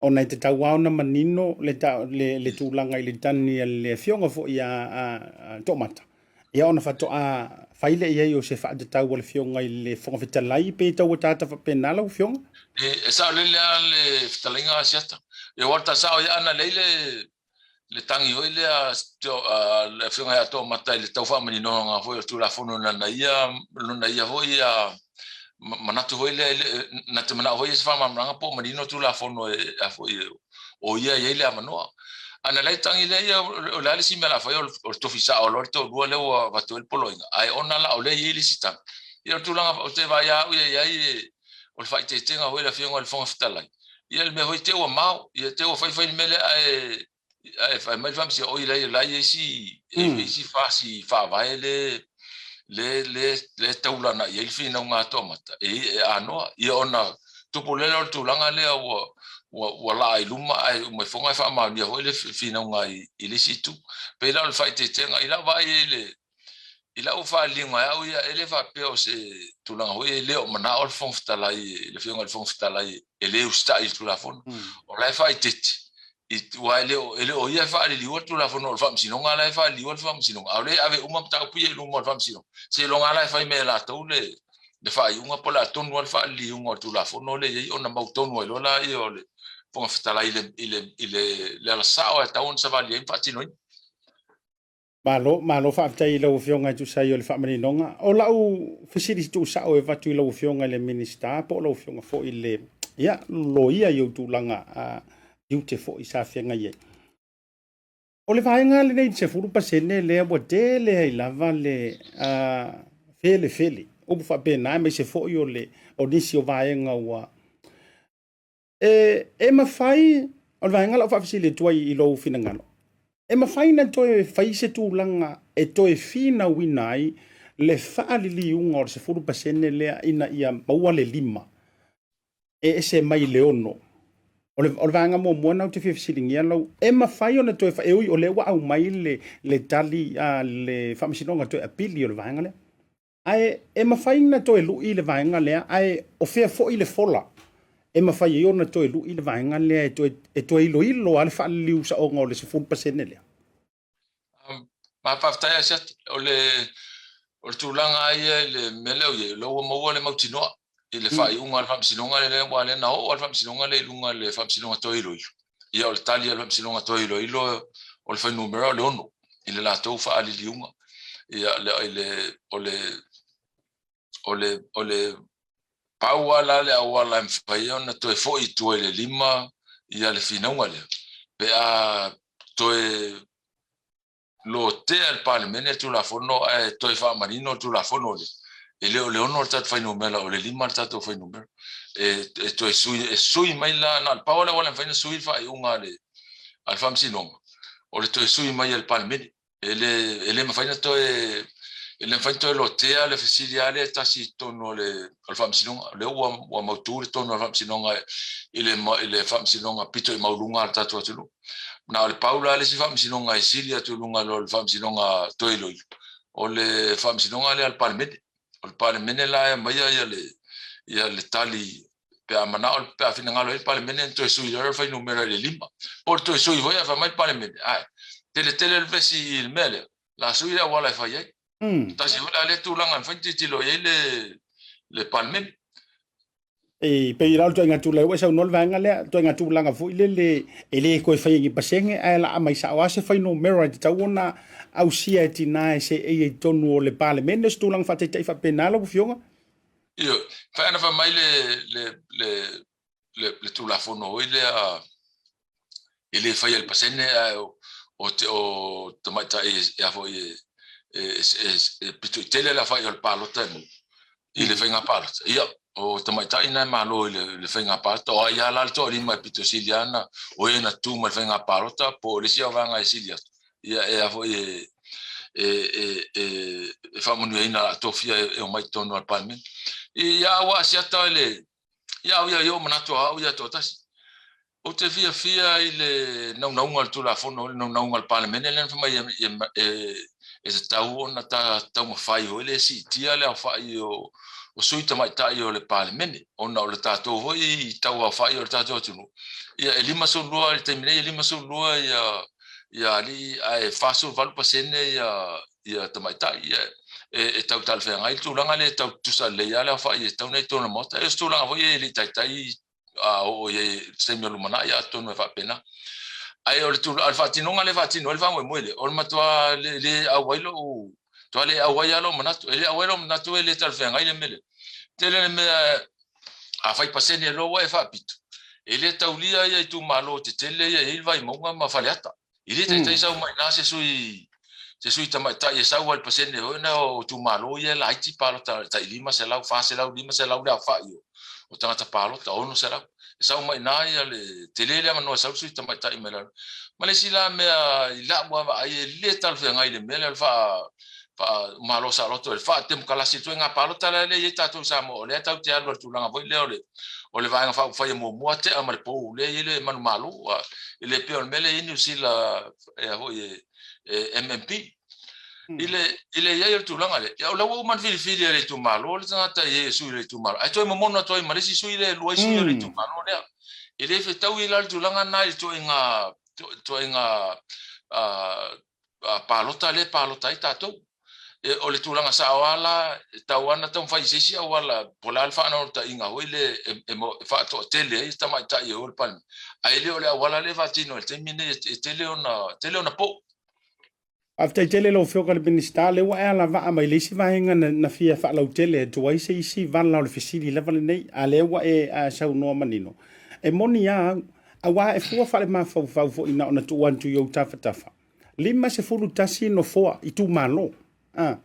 ona e tatau lava ona manino le tulaga i le tani a le afioga foi a Toomata, ia ona faatoa fai lea i ai o se faatatau a le afioga i le Fofoga Fetalai, pe tau ataata faapena lau afioga? E saolele lava le fetalaiga a Asiata. Ia aua o le tasao ia ana leai le tagi foi lea le afioga ia Toomata i le tau faamaninoga foi o le Tulafono lana ia lona ia foi ia manatu foi lea na te manao foi ia se faamalamalamaga po o manino Tulafono e a foi o ia e i ai le avanoa. A na leai tagi lea ia o le a le isi mea o le a fai o le tofi sao loa le toalua lea ua avatu ai le poloaiga ae ona la o lea e i ai le isi tagi. Ia o le tulaga ou te vaai lava au ia i ai o le faaeteetega foi i le Afioga i le Fofoga Fetalai, ia le mea foi te ua mao, ia te ua faifai le mea lea ae ae fai mai le faamasino, oi la la i ai isi isi fasi faavae le le le le taulana i ai le finauga a Toamata e anoa ia ona tupu lea o le tulaga lea ua ua ua laa i luma ae uma ifoga e faamaonia foi le finauga i le isi itu. Pei la o le faaeteetega i lau vaai i le I lau faaliliga e au ia, e le faapea o se tulaga foi e le o manao le Fofoga Fetalai, le Afioga i le Fofoga Fetalai e le usitai i le Tulafono. O la e faaeteete, aua e le o ia e faaliliua le Tulafono, o le Faamasinoga la e faaliliua le Faamasinoga, a o lea e ave uma mataupu ia i luma o le Faamasinoga, seiloga lava la e fai mai e latou le faaiuga po o le a tonu lava le faaliliuga o le Tulafono lea e i ai ona mautonu ai loa lea o le Fofoga Fetalai i le ala sao e tatau ona savali ai ma faatinoina. Malo, malo faafetai i lau Afioga e tusa ai o le faamaninoga. O lau fesili tuusao e avatu i lau Afioga i le Minisita po o lau Afioga foi i le, ia, loia i ou tulaga tiute foi sa feagai ai. O le vaega lenei i le 10% lea ua tele ai lava le felefele, upu faapena, aemaise foi o le o nisi o vaega ua E mafai, o le vaega lau faafesili atu ai i lou finagalo, e mafai na toe fai se tulaga e toe finauina ai le faaliliuga o le 10% lea ina ia maua le 5 e ese mai le 6? O le vaega muamua na ou te fia fesiligia lau, e mafai ona toe, e ui o lea ua aumai le tali a le Faamasinoga toe apili o le vaega lea, Ae e mafai ona toe lui le vaega lea, ae o fea foi le fola e mafai ai ona toe lui le vaega lea e toe iloilo lava le faaliliu saoga o le 10% lea? Ma faafetai Asiata. O le o le tulaga lava ia i le mea lea ua i ai, o lea ua maua le mautinoa i le faaiuga a le Faamasinoga lea, aua lea na oo lava le Faamasinoga lea i luga i le Faamasinoga toe iloilo. Ia o le tali a le Faamasinoga toe iloilo o le fuainumera o le 6 i le latou faaliliuga. Ia le le o le o le o le pau lava la le auala e mafai ai ona toe foi i tua i le 5 ia le finauga lea pe a toe lotea e le Palemene le Tulafono ae toe faamanino le Tulafono lea, e le o le 6 le tatou fuainumera, o le 5 le tatou fuainumera. E toe sui, e sui mai la, na o le pau lava le auala e mafai ona sui le faaiuga a le Faamasinoga, o le toe sui mai e le Palemene. E le, e le mafai ona toe, e le mafai ona toe lotea le fesili lava lea e tasi i totonu o le Faamasinoga. O lea ua mautu le tonu a le Faamasinoga i le Faamasinoga pito i maualuga a le tatou atunuu. Na o le pau la le isi faamasinoga e sili atu i luga i lo le faamasinoga toe iloilo, o le faamasinoga lea a le Palemene. O le Palemene la e aumaia ia le, ia le tali pe a manao, pe a finagalo ai le Palemene ona toe sui loa le fuainumera i le 5. Po o le toe sui foi ae fai mai le Palemene, ae tele tele le vesi i le mea lea, o le a sui le auala e fai ai. Tasi foi la lea tulaga e mafai ona tilotilo i ai le, le Palemene. E pei la o le ituaiga tulaga ua e saunoa le vaega lea, ituaiga tulaga foi lele e le toe faia i ni pasene ae laa mai sao lava se fuainumera e tatau ona ausia e tina e seei ai i totonu o le Palemene, o se tulaga faataitai faapena lau Afioga? Ioe, fai ana fai mai le, le, le, le, le Tulafono foi lea e le faia i le pasene ae o, o, te, o tamaitai e, a foi e, e, e, e pito i tele le aofai o le palota e maua i le faiga palota. Ia, o tamaitai na e malo i le faiga palota, o ai lava la le toalima e pito sili lava na, o e na tu mai le faiga palota po o le isi vaega e sili atu. Ia, e a foi e, e, e, e, e faamanuiaina la tofia e omai i totonu o le Palemene. Ia, ua asiata le, ia au ia i ou manatu a au ia toatasi. Ou te fiafia i le naunauga o le Tulafono, le naunauga o le Palemene lea na fai mai e E tatau ona ta taumafai foi lea e siitia le aofai o sui tamaitai o le Palemene, ona o le tatou foi tau aofai o le tatou atunuu, ia e 52 i le taimi nei, e 52 ia alii ae 48% ia tamaitai. Ia e tau talafeagai le tulaga lea, e tau tutusa lelei lava le aofai e tatau ona i totonu o le Maota. E o se tulaga foi e le i taitai a oo i ai i se taimi o lumanai, atonu e faapena. Ae o le tulaga, o le faatinoga lea e faatino ai le faamoemoe lea, o le matua le, le auai lou, matua le auai lava lou manatu. E le auai lou manatu e le talafeagai le mea lea. Tele le mea, a fai pasene loa ua e faapito, e le taulia ia itumalo tetele ia e i ai le Vaimauga ma Faleata. E le taitai sau mai ina se sui se sui tamaitai e sau ai le pasene foi na o itumalo ia e laiti palota tai 500, 400, 500 le aofai o tagata palota, 600. E sau mai ina ia le tele le avanoa e sau le sui tamaitai mai lalo. Ma le isi la mea i lau lava vaai e le talafeagai i le mea lea o le faa Malo saoloto i le faatemokalasi ituaiga palota lea e i ai tatou i Samoa, o lea tatou te alu i le tulaga foi lea o le Vaega Faaupufai e muamua tea ma le pou lea e i ai le manumalo, e le pei o le mea lea e i ai Niu Sila foi e MMP. I le i ai o le tulaga lea, ia o lea ua uma ona filifili e le itumalo le tagata e i ai e sui o le itumalo, ae toe momono atu ai ma le isi sui lea e lua ai sui o le itumalo lea. E le fetaui la le tulaga lena i le ituaiga palota lea e palota ai tatou. O le tulaga sao lava la, e tatau lava ona taumafai i se isi auala po o le a le faanaunautaiga foi lea e faatoatele ai tamaitai e o i le Palemene, ae le o le auala lea e faatino i le taimi lenei e tele ona pou. Faafetai tele i lau Afioga i le Minisita, lea ua e alavaa mai le isi vaega na fia faalautele atu ai se isi vala o le fesili lava lenei, a lea ua e saunoa manino. E moni lava au, aua e fua faalemafaufau foi na ona tuu atu i ou tafatafa. 51 nofoa itumalo. A.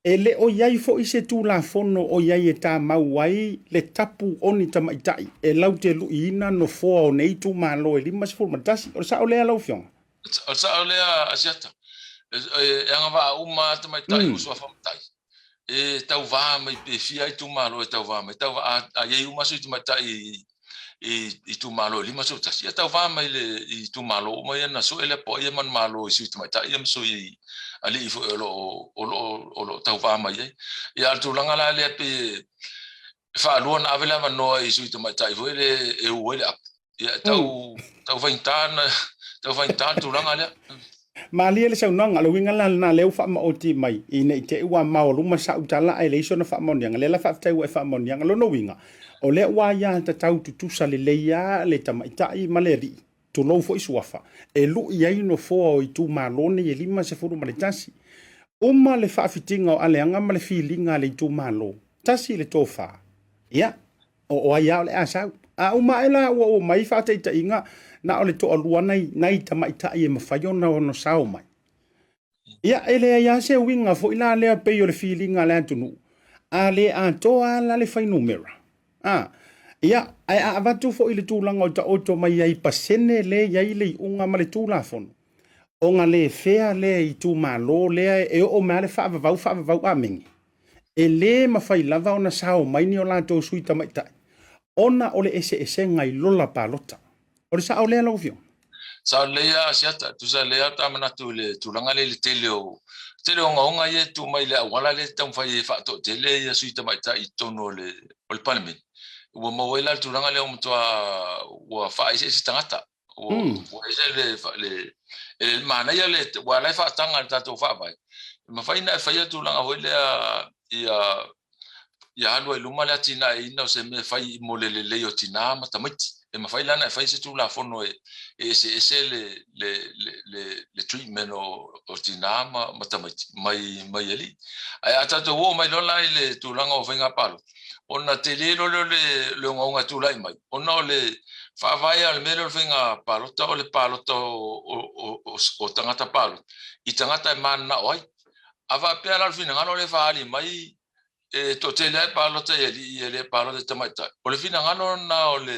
E le o i ai foi se Tulafono o i ai e tamau ai le tapu o ni tamaitai e lauteluiina nofoa o nei itumalo e 51. O le sao lea lau Afioga? O le sao lea Asiata. E agavaa uma lava tamaitai ua suafa matai e tauva mai pe fia itumalo e tauva mai. Tauva, a i ai uma sui tamaitai i itumalo e 51, ia tauva mai le i itumalo uma ia na sue lea po o ai e manumalo i sui tamaitai ia ma sui alii foi o lo o o lo o o lo o tauva mai ai. Ia a o le tulaga la lea pei e faalua ona ave le avanoa i sui tamaitai foi lea e u ai le apu. Ia tau tau faigata na tau faigata le tulaga lea. Malie le saunoaga, o le uiga la lena lea ua faamaoti mai ina i te i ua maoaluma sau tala ae leai sona faamaoniaga. Lea la faafetai ua e faamaoniaga. Lona uiga, o lea ua aiatatau tutusa lelei lava le tamaitai ma le alii, tulou foi suafa, e lui ai nofoa o itumalo nei e 51. Uma le faafitiga o aleaga ma le filiga a le itumalo, tasi le tofa. Ia, o ai lava o le a sau. A uma ae la ua oo mai faataitaiga na o le toalua nai tamaitai e mafai ona sao mai. Ia, e leai lava se uiga foi la lea pei o le filiga a le atunuu, a le atoa lava la le fuainumera. A, ia, ae a avatu foi le tulaga o taoto mai ai i pasene lea e i ai le iuga ma le Tulafono, ona le fea lea i itumalo lea e oo mai lava le faavavau, faavavau amene. E le mafai lava ona sao mai ni o latou sui tamaitai ona o le eseesega i lola palota. O le sao lea lau Afioga? Sao lelei lava Asiata, tusa lelei lava ta manatu i le tulaga lea i le tele o tele o ogaoga ia e tu mai i le auala lea e taumafai e faatoatele ia sui tamaitai i totonu o le o le Palemene. Ua maua ai la le tulaga lea ua matua ua faaeseese tagata. Ua ese le e manaia le aua la e faataga i le tatou faavae, e mafai ona e faia tulaga foi lea ia alu ai i luma le atinaeina o se mea e fai mo le lelei o tina ma tamaiti. E mafai la ona e fai se Tulafono e eseese le treatment o tina ma tamaiti mai alii. Ae a tatou oo mai loa la i le tulaga o faiga palota, ona tele loa lea o le ogaoga e tulai mai, ona o le faavae lava o le mea lea o le faiga palota, o le palota o tagata palota i tagata e mananao ai. A faapea la o le finagalo lea e faaali mai e toatele lava e palota i alii e le palota i tamaitai, o le finagalo lena o le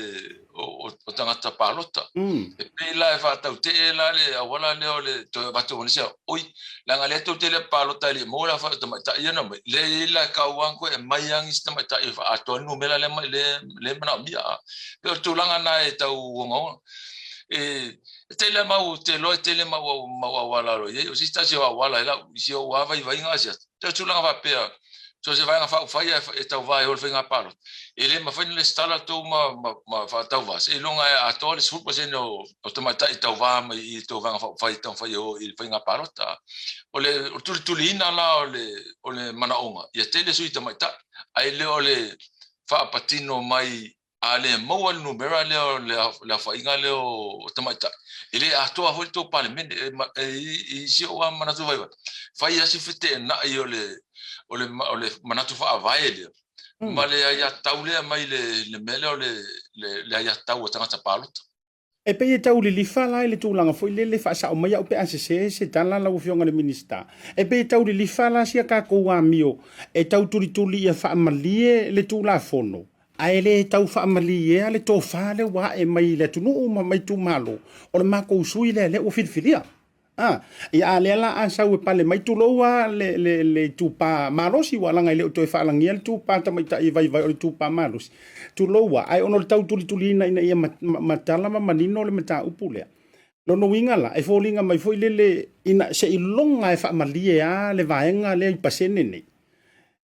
o tagata palota. E pei la e faatautee la le auala lea o le toe avatu o nisi, oi, leaga lea tou te le palota e le i maua le aofai o tamaitai ia na omai, lea e i ai la e tau lava toe aumai lava nisi tamaitai e faaatoa ai le numera lea lea manaomia. E pei o le tulaga lena e tau ogaoga. E, e tele mau te loa e tele mau mau auala o lo i ai. O se isi tasi o auala e lau i si ou lava vaivaiga asiata. O se tulaga faapea, so se vaega faaupufai e tauva ai o le faiga palota, e le mafai ona resitala tou ma, ma, ma faatauva, seiloga e atoa le 10% o, o tamaitai tauva mai i tou vaega faaupufai e taumafai e o i le faiga palota. O le, o le tulituliina la o le, o le manaoga, ia tele sui tamaitai, ae le o le faapatino mai a le maua le numera lea o le aofaiga lea o tamaitai, e le atoa foi le tou Palemene. E i si ou lava manatu vaivai, fai lava si feteenai o le, o le, o le manatu faavae lea, ma le aiatatau lea mai le, le mea lea o le, le, le aiatatau a tagata palota. E pei e tau lilifa la i le tulaga foi lele, faasao mai au pe a sese se tala lau Afioga i le Minisita. E pei e tau lilifa la sia tatou amio e tau tulituli ia faamalie le Tulafono, ae le tau faamaliea le tofa lea ua ae mai i le atunuu ma mai itumalo, o le matou sui lea lea ua filifilia. A, ia a lea la a sau e pale mai, tulou a le, le, le itupa malosi, ua laga e le o toe faalagia le itupa tamaitai vaivai o le itupa malosi, tulou a, ae ona o le tau tulituliina ina ia matala ma manino le mataupu lea. Lona uiga la, e foliga mai foi lele ina seiloga e faamalie a le vaega lea i pasene nei.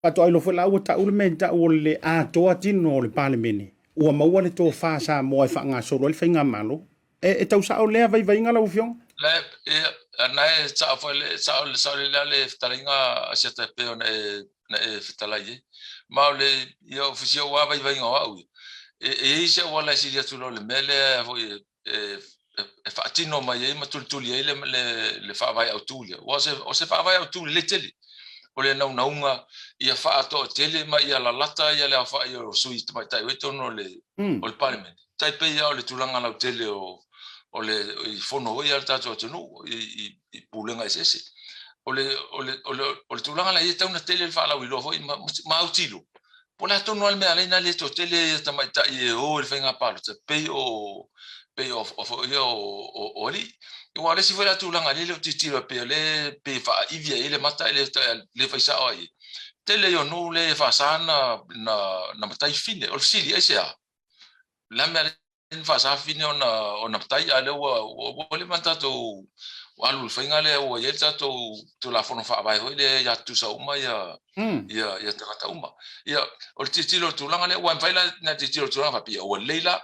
Faatoa iloa foi la ua tau le mea i tau o le atoa tino o le Palemene, ua maua le tofa Samoa e faagasolo ai le faigamalo. E, e tau sao lea vaivaiga lau Afioga? La, e, na e sao foi le, sao le, sao le lea le fetalaiga a Siata e pei ona e, na e fetalai ai. Ma o le, ia o si ou lava vaivaiga o au ia, e, e i ai se auala e sili atu i lo le mea lea foi e, e, e faatino mai ai ma tulituli ai le, le, le faavae autu lea. Ua o se, o se faavae autu lelei tele. O le naunauga ia faatoatele ma ia lalata ia le aofai o sui tamaitai o i totonu o le, o le Palemene. Tai pei lava o le tulaga lautele o, o le, i fono foi a le tatou atunuu i, i, i pulega eseese. O le, o le, o le, o le tulaga la ia e tatau ona tele le faalauiloa foi ma, ma autilo. Po o le a tonu lava le mea e ala ai ona le toatele ia tamaitai e o i le faiga palota pei o pei o foi ia o alii. Aua o le isi foi la tulaga lea e le o tilotilo e pei o lea e pei e faaivi ai le mata ae le fai sao ai. Tele ia o nuu lea e faasa na na matai fine. O le fesili, aisea? O le a le mea ni faasafine ona ona matai a lea ua ua leva ona tatou alu i le faiga lea ua i ai le tatou Tulafono Faavae foi lea ia tutusa uma ia ia ia tagata uma. Ia o le tilotilo i le tulaga lea aua e mafai la ona tilotilo i le tulaga faapea ua lelei la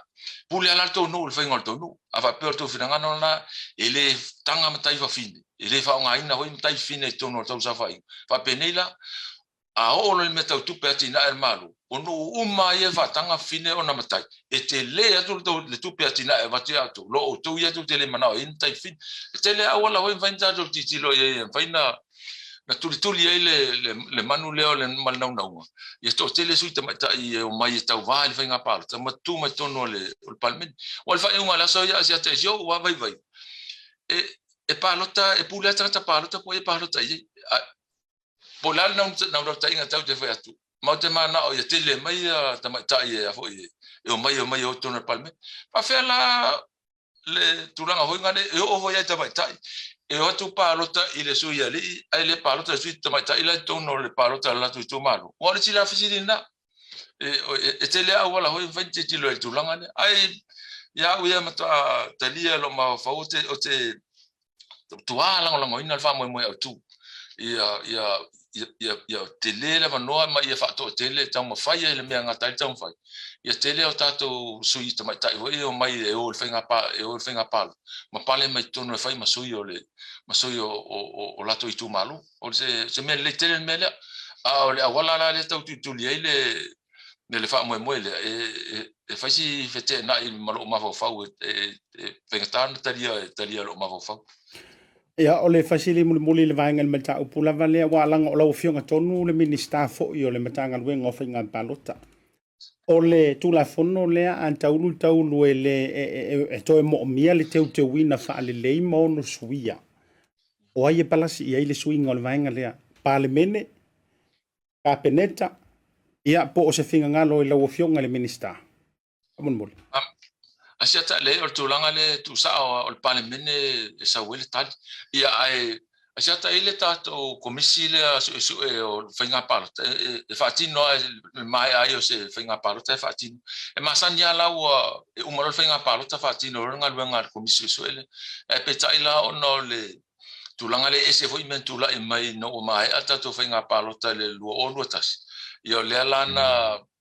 pule lava la le tou nuu i le faiga o le tou nuu. A faapea o le tou finagalo lena e le taga matai fafine, e le faaaogaina foi matai fafine i totonu o le tou saofaiga, faapenei la A oo loa i mea tau tupe atinae a le Malo, o nuu uma lava ia e faataga fine ona matai, e tele atu le tupe atinae e avatu ia outou, lo outou ia tou te le manao ai ni tai fine. E tele lava auala foi e mafai ona tatou tilotilo i ai e mafai ona tulituli ai le manu lea ma le naunauga, ia toatele sui tamaitai e omai e tauva i le faiga palota ma tu mai totonu o le Palemene. Aua o le faaiuga o le aso ia Asiata i si ou lava vaivai, e palota, e pule lava tagata palota po o ai e palota i ai. Po o le a le naunautaiga tatou te fai atu, matou te mananao ia tele mai ia tamaitai e, foi, e omai e omai e o i totonu o le Palemene. Faafefea la le tulaga foi lea e oo foi i tamaitai e o atu palota i le sui alii ae le palota i le sui tamaitai la i totonu o le palota a le latou itumalo. Aua o le isi la fesili lena. E tele lava auala foi e mafai ona tilotilo ai i le tulaga lea. Ae ia au ia e matua talia i lou mafaufau ou te matua lagolagoina le faamoemoe autu ia ia ia ia tele le avanoa ma ia faatoatele e taumafai ai le mea e gata ai le taumafai ia tele o tatou sui tamaitai foi e omai e o i le faiga e o i le faiga palota ma pale mai totonu e fai ma sui o le ma sui o o o latou itumalo. O se se mea lelei tele le mea lea. A o le auala la lea e tau tulituli ai le le faamoemoe lea, e fai si feteenai ma lou mafaufau, e faigata ona talia, e talia e lou mafaufau. Ia, o le fesili mulimuli i le vaega i le mataupu lava lea, aua leaga o lau Afioga tonu le Minisita foi o le Matagaluega o Faiga Palota. O le Tulafono lea a taulu taulu e le e toe moomia le teuteuina faalelei ma ono suia. O ai e palasi i ai le suiga o le vaega lea? Palemene, Kapeneta, ia po o se finagalo i lau Afioga i le Minisita. Faamolemole. Asiata, leai, o le tulaga lea e tuusao o le Palemene e sau ai le tali. Ia, ae Asiata i le tatou komisi lea suesue o faiga palota e faatino lava i le maea ai o se faiga palota e faatino. E masani lava la ua e uma loa le faiga palota faatino loa le galuega a le komisi suesue lea. Ae peitai la ona o le tulaga lea e ese foi mea na tulai mai ina ua maea le tatou faiga palota i le 2021, ia o lea la na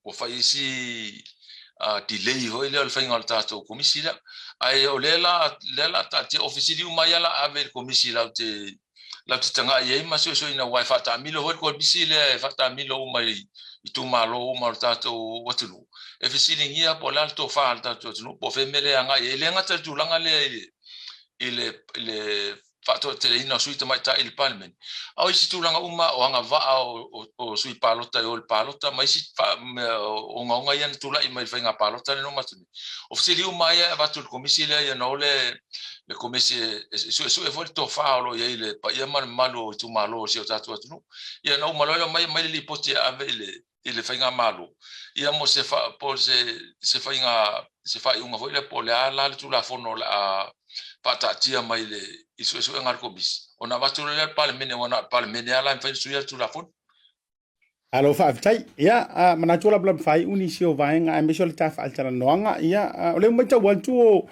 ua fai isi delay foi lea o le faiga o le tatou komisi lea. Ae o lea la lea la taatia o fesili uma ia la ave i le komisi latou te latou te tagai i ai ma suesueina aua e faataamilo foi le komisi lea e faataamilo uma i itumalo uma o le tatou atunuu e fesiligia po o le a le tofa a le tatou atunuu po o fea le mea lea e agai i ai. E le gata i le tulaga lea i le i le faatoateleina o sui tamaitai i le Palemene, a o isi tulaga uma o agavaa o sui palota e o i le palota ma isi mea ogaoga ia na tulai mai i le faiga palota lea na uma atu nei. O fesili uma ia e avatu i le Komisi lea ia ona o lea le Komisi e suesue foi le tofa o lo o i ai i le paia ma le mamalu o itumalo o si o tatou atunuu. Ia ona uma loa lea omai aumai le lipoti e ave i le i le faigamalo, ia mo se po o se se faiga se faaiuga foi lea po o le a la le Tulafono o le a faataatia mai le i suesuega a le Komisi, ona avatu loa lea i le Palemene, aua na o le Palemene lava la e mafai ona suia le Tulafono. Malo faafetai. Ia, manatu o lamalama faaiu nisi o vaega aemaise o le ta faatalanoaga. Ia, o lea ua matau atu o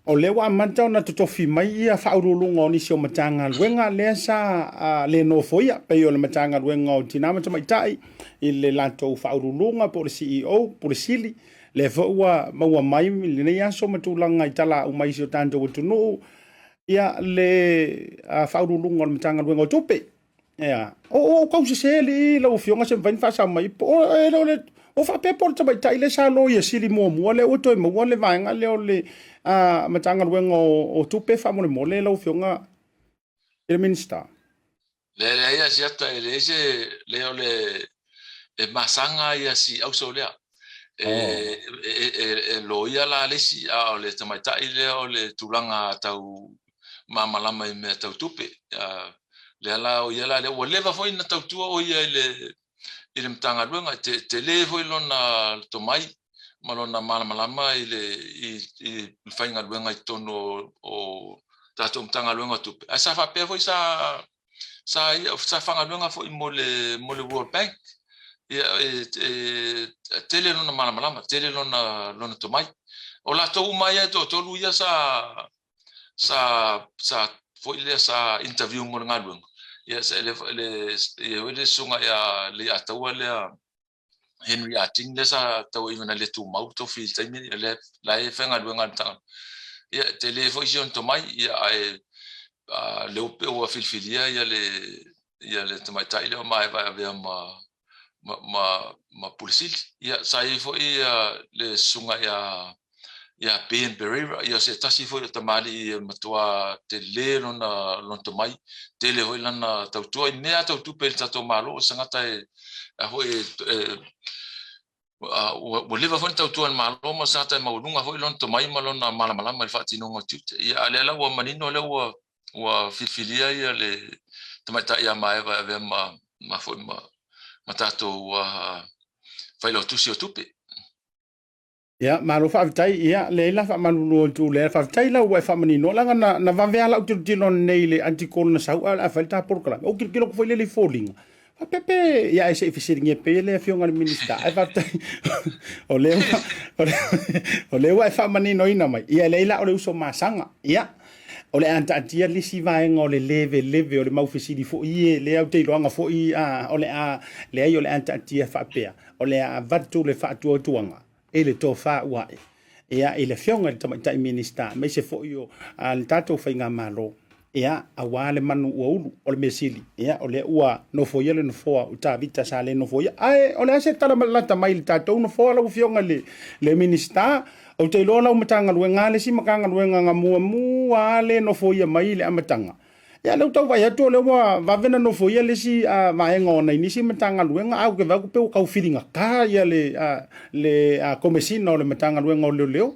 O lea ua amata ona totofi mai ia faauluuluga o nisi o Matagaluega lea sa le nofoia, pei o le Matagaluega o Tina ma Tamaitai i le latou faauluuluga po o le CEO, Pule Sili, lea foi ua maua mai i lenei aso ma tulaga i tala uma i si o tatou atunuu, ia le faauluuluga o le Matagaluega o Tupe. Ea, o o kau sese alii lau afioga se mafai ona faasao mai po o e le o le o faapea po o le tamaitai lea sa loia sili muamua lea ua toe maua le vaega lea o le Matagaluega o Tupe faamolemole lau afioga i le Minisita. Leai Asiata e leai se le o le e masaga ia si auso lea. E, oh. e, e, e loia la le isi, a o le tamaitai lea o le tulaga tau malamalama i mea tau tupe. Lea la o ia la lea, ua leva foi na tautua o ia i le, i le Matagaluega, te, tele foi lona tomai ma lona malamalama i le, i, i le faigaluega i totonu o, o tatou Matagaluega o Tupe. Ae sa faapea foi sa sa ia sa faigaluega foi mo le mo le World Bank. Ia e, e, tele lona malamalama, tele lona lona tomai. O latou uma ia e toatolu ia sa sa sa foi lea sa interview mo le galuega. Ia sa le le ia foi le susuga ia Leiataua lea Henry Ah Ting lea sa tauaiga na le tumau tofi i le taimi lea la e faigaluega le Matagaluega. Ia tele foi si ona tomai ia ae lea ua filifilia ia le ia le tamaitai lea o Maeva e avea ma ma ma, ma Pule Sili. Ia sa i ai foi ia le susuga ia ia Ben Pereira, ia se tasi foi o tamalii e matua tele lona lona tomai, tele foi lana tautua i mea tau tupe i le tatou Malo, o se tagata e a foi e, e ua, ua leva foi na tautua i le Malo ma se tagata e maualuga foi lona tomai ma lona malamalama i le faatinoga o tiute. Ia, a lea la ua manino lea ua ua filifilia ia le tamaitai ia Maeva e avea ma ma foi ma ma tatou failautusi o tupe. Ia, malo faafetai. Ia, leai la faamalulu atu lea. Faafetai la ua e faamanino. Leaga na, na vave lava lau tilotilo nei i le article na sau, ae o le a fai le ta polokalame. Ou tilotilo atu foi lele i foliga. Faapea pe, ia ae se i fesiligia pea le afioga i le Minisita. Ae faafetai, o lea ua, o lea ua e faamaninoina mai. Ia, leai la o le uso masaga. Ia, o le a taatia le isi vaega o le leveleve o le mau fesili foi e lea ou te iloaga foi, a, o le a, leai o le a taatia faapea. O le a avatu le faatuatuaga i le tofa ua ae ia i le afioga i le Tamaitai Minisita aemaise foi o le tatou faigamalo ia aua le manu ua ulu o le mea sili ia o lea ua nofoia le nofoa o Tavita sa le nofoia ae o le a se tala lata mai i le tatou nofoa lau afioga i le Minisita ou te iloa lau Matagaluega le isi Matagaluega na muamua le nofoia mai i le amataga Ia lea ua tau vaai atu o lea ua vave ona nofoia le isi vaega o nai nisi Matagaluega, ae ou te vaai atu pei ua tau filigata ia le le Komesina o le Matagaluega o Leoleo.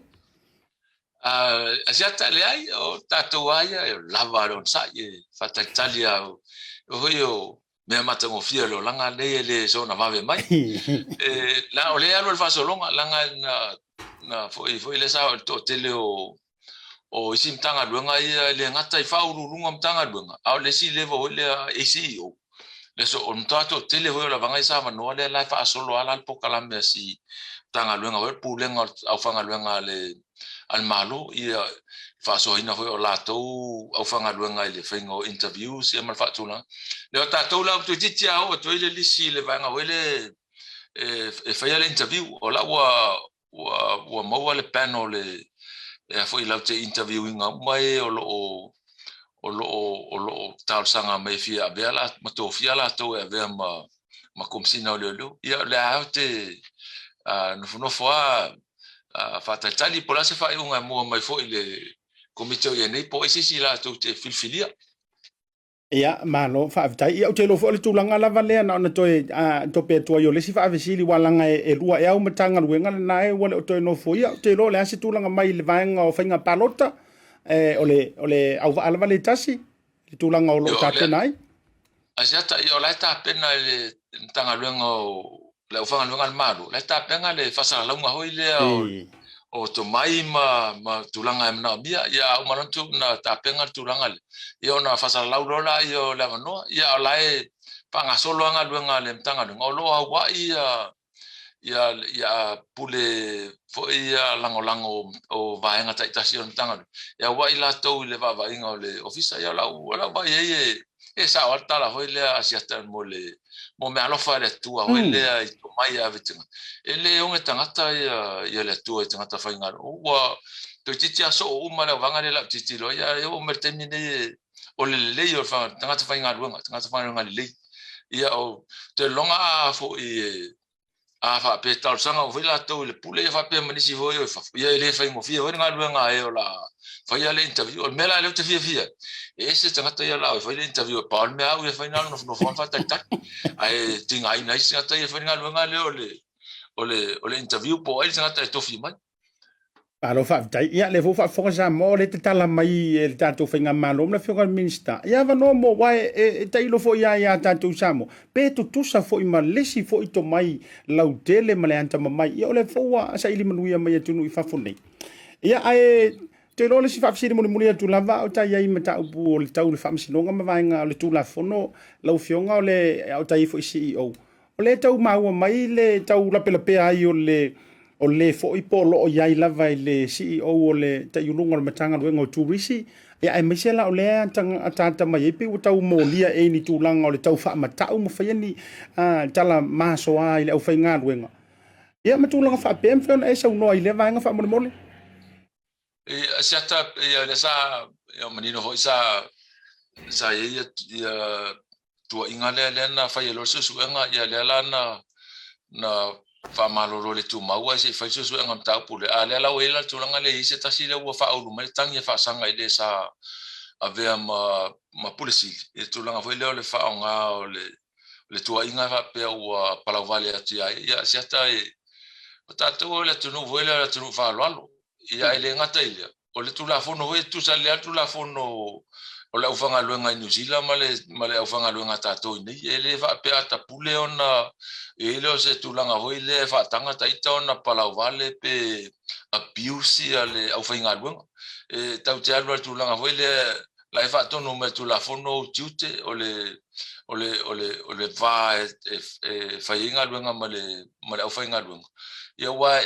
Asiata, leai, o tatou lava ia e lava le onosai e faatalitali lava, o foi o mea matagofie o le olaga lenei e le soona vave mai. E, la, o lea e alu le faasologa, leaga na, na foi, foi lea sa o le toatele o, O isi Matagaluega ia e le gata i Faauluuluga o Matagaluega, a o le isi level foi lea ACEO. Le so, o le matua toatele foi o lavaga ia sa avanoa lea la e faasolo lava la le polokalame a si Matagaluega foi le Pulega o le Aufaigaluega a le a le Malo, ia faasoaina foi o latou aufaigaluega i le faiga o interviews ia ma le faatulaga. Lea o tatou la ua toeitiiti lava oo atu ai le lisi i le vaega foi lea e faia le interview, o la ua ua maua le panel e a foi latou te interview ina uma e o lo o o lo o o lo o talosaga mai e fia avea la ma tofia latou e avea ma ma Komesina o Leoleo. Ia o lea ou te nofonofo lava faatalitali po o le a se faaiuga e maua mai foi i le Komiti o i ai nei po o ai se isi latou te filifilia. Ia, malo, faafetai. Ia, ou te iloa foi o le tulaga lava lea na ona toe tope atu ai o le isi faafesili, aua leaga e lua ea au Matagaluega lena e ua le o toe nofoia. Ou te iloa o le a se tulaga mai i le vaega o faiga palota, o le, o le auvaa lava le tasi, le tulaga o lo o tapena ai. Asiata, ia o la e tapena e le Matagaluega o le Aufaigaluega a le Malo, la e tapena le faasalalauga foi lea o tomai ma tulaga e manaomia. Ia a uma loa ona tapena le tulaga lea, ia ona faasalalau loa lea o le avanoa. Ia a o la e faagasolo lava galuega a le Matagaluega, o lo o auai ia pule foi ia lagolago o vaega taitasi o le Matagaluega, e auai latou i le vaavaaiga o le Ofisa. Ia o lau vaai i ai e sao lava le tala foi lea a Asiata mo le mo meaalofa a le Atua foi lea i tomai e ave i tagata. E le oge tagata ia le Atua i tagata faigaluega. Ua toeitiiti lava soo uma le auvaga lea o le a ou tilotilo ai, ae oo mai i le taimi lenei o le lelei o le tagata faigaluega, tagata faigaluega lelei. Ia ou te lagona a foi a faapea e talosaga uma foi latou i le pule ia faapea ma nisi foi o i fafo, ia e le faigofie foi le galuega a e o le a faia le interview. O le mea la lea ou te fiafia ai, e ese tagata ia o le a o e fai le interview e pau le mea au ia fai na o le nofonofo lava ma faatalitali. Ae tigaina ai isi tagata ia e fai le galuega lea o le interview po o ai le tagata e tofi mai. Malo faafetai. Ia, lea foi ua faafofoga Samoa, o lea e tatala mai e le tatou Faigamalo ma le Afioga i le Minisita ia avanoa mo, aua e tailo foi lava ia tatou i Samoa, pe tutusa foi ma le isi foi tomai lautele ma le atamamai. Ia, o lea foi ua saili manuia mai atunuu i fafo nei. Ia, ae ou te iloa o le isi faafesili mulimuli atu lava, a o ta i ai i mataupu o le tau le faamasinoga ma vaega o le Tulafono, lau Afioga, o le, a o ta i ai foi i CEO, O lea e tau maua mai le tau lapelapea ai o le o le foi po o lo o i ai lava i le CEO o le taiuluga o le Matagaluega o Turisi, ia aemaise la o lea e ataata mai ai pei ua tau molia ea i ni tulaga o le tau faamatau ma faia ni tala masoa i le aufaigaluega. Ia ma tulaga faapea, e mafai ona e saunoa i lea vaega faamolemole? Asiata, ia lea sa ia manino foi sa sa i ai ia, ia tuuaiga lea lea na fai ai loa le suesuega, ia lea la na na faamalolo le tumau ae se i fai le suesuega mataupu lea. A lea la ua i ai la le tulaga lea i ai se tasi lea ua faaulu mai le tagi e faasaga i le sa avea ma ma Pule Sili i le tulaga foi lea o le faaaoga o le le tuuaiga faapea ua palauvale atu ia ia. Ia Asiata, e o tatou o le atunuu foi lea o le atunuu faaaloalo. Ia ae le gata i lea, o le Tulafono foi e tutusa lelei lava le Tulafono o le aufaigaluega i Niu Sila ma le ma le aufaigaluega a tatou i inei. E le faapea a ta pule ona i ai lea o se tulaga foi lea e faataga ta ita ona palauvale pe abuse ia le aufaigaluega. E tatou te alu lava i le tulaga foi lea la e faatonu mai e le Tulafono ou tiute o le o le o le o le va e fai ai galuega ma le ma le aufaigaluega. Ia aua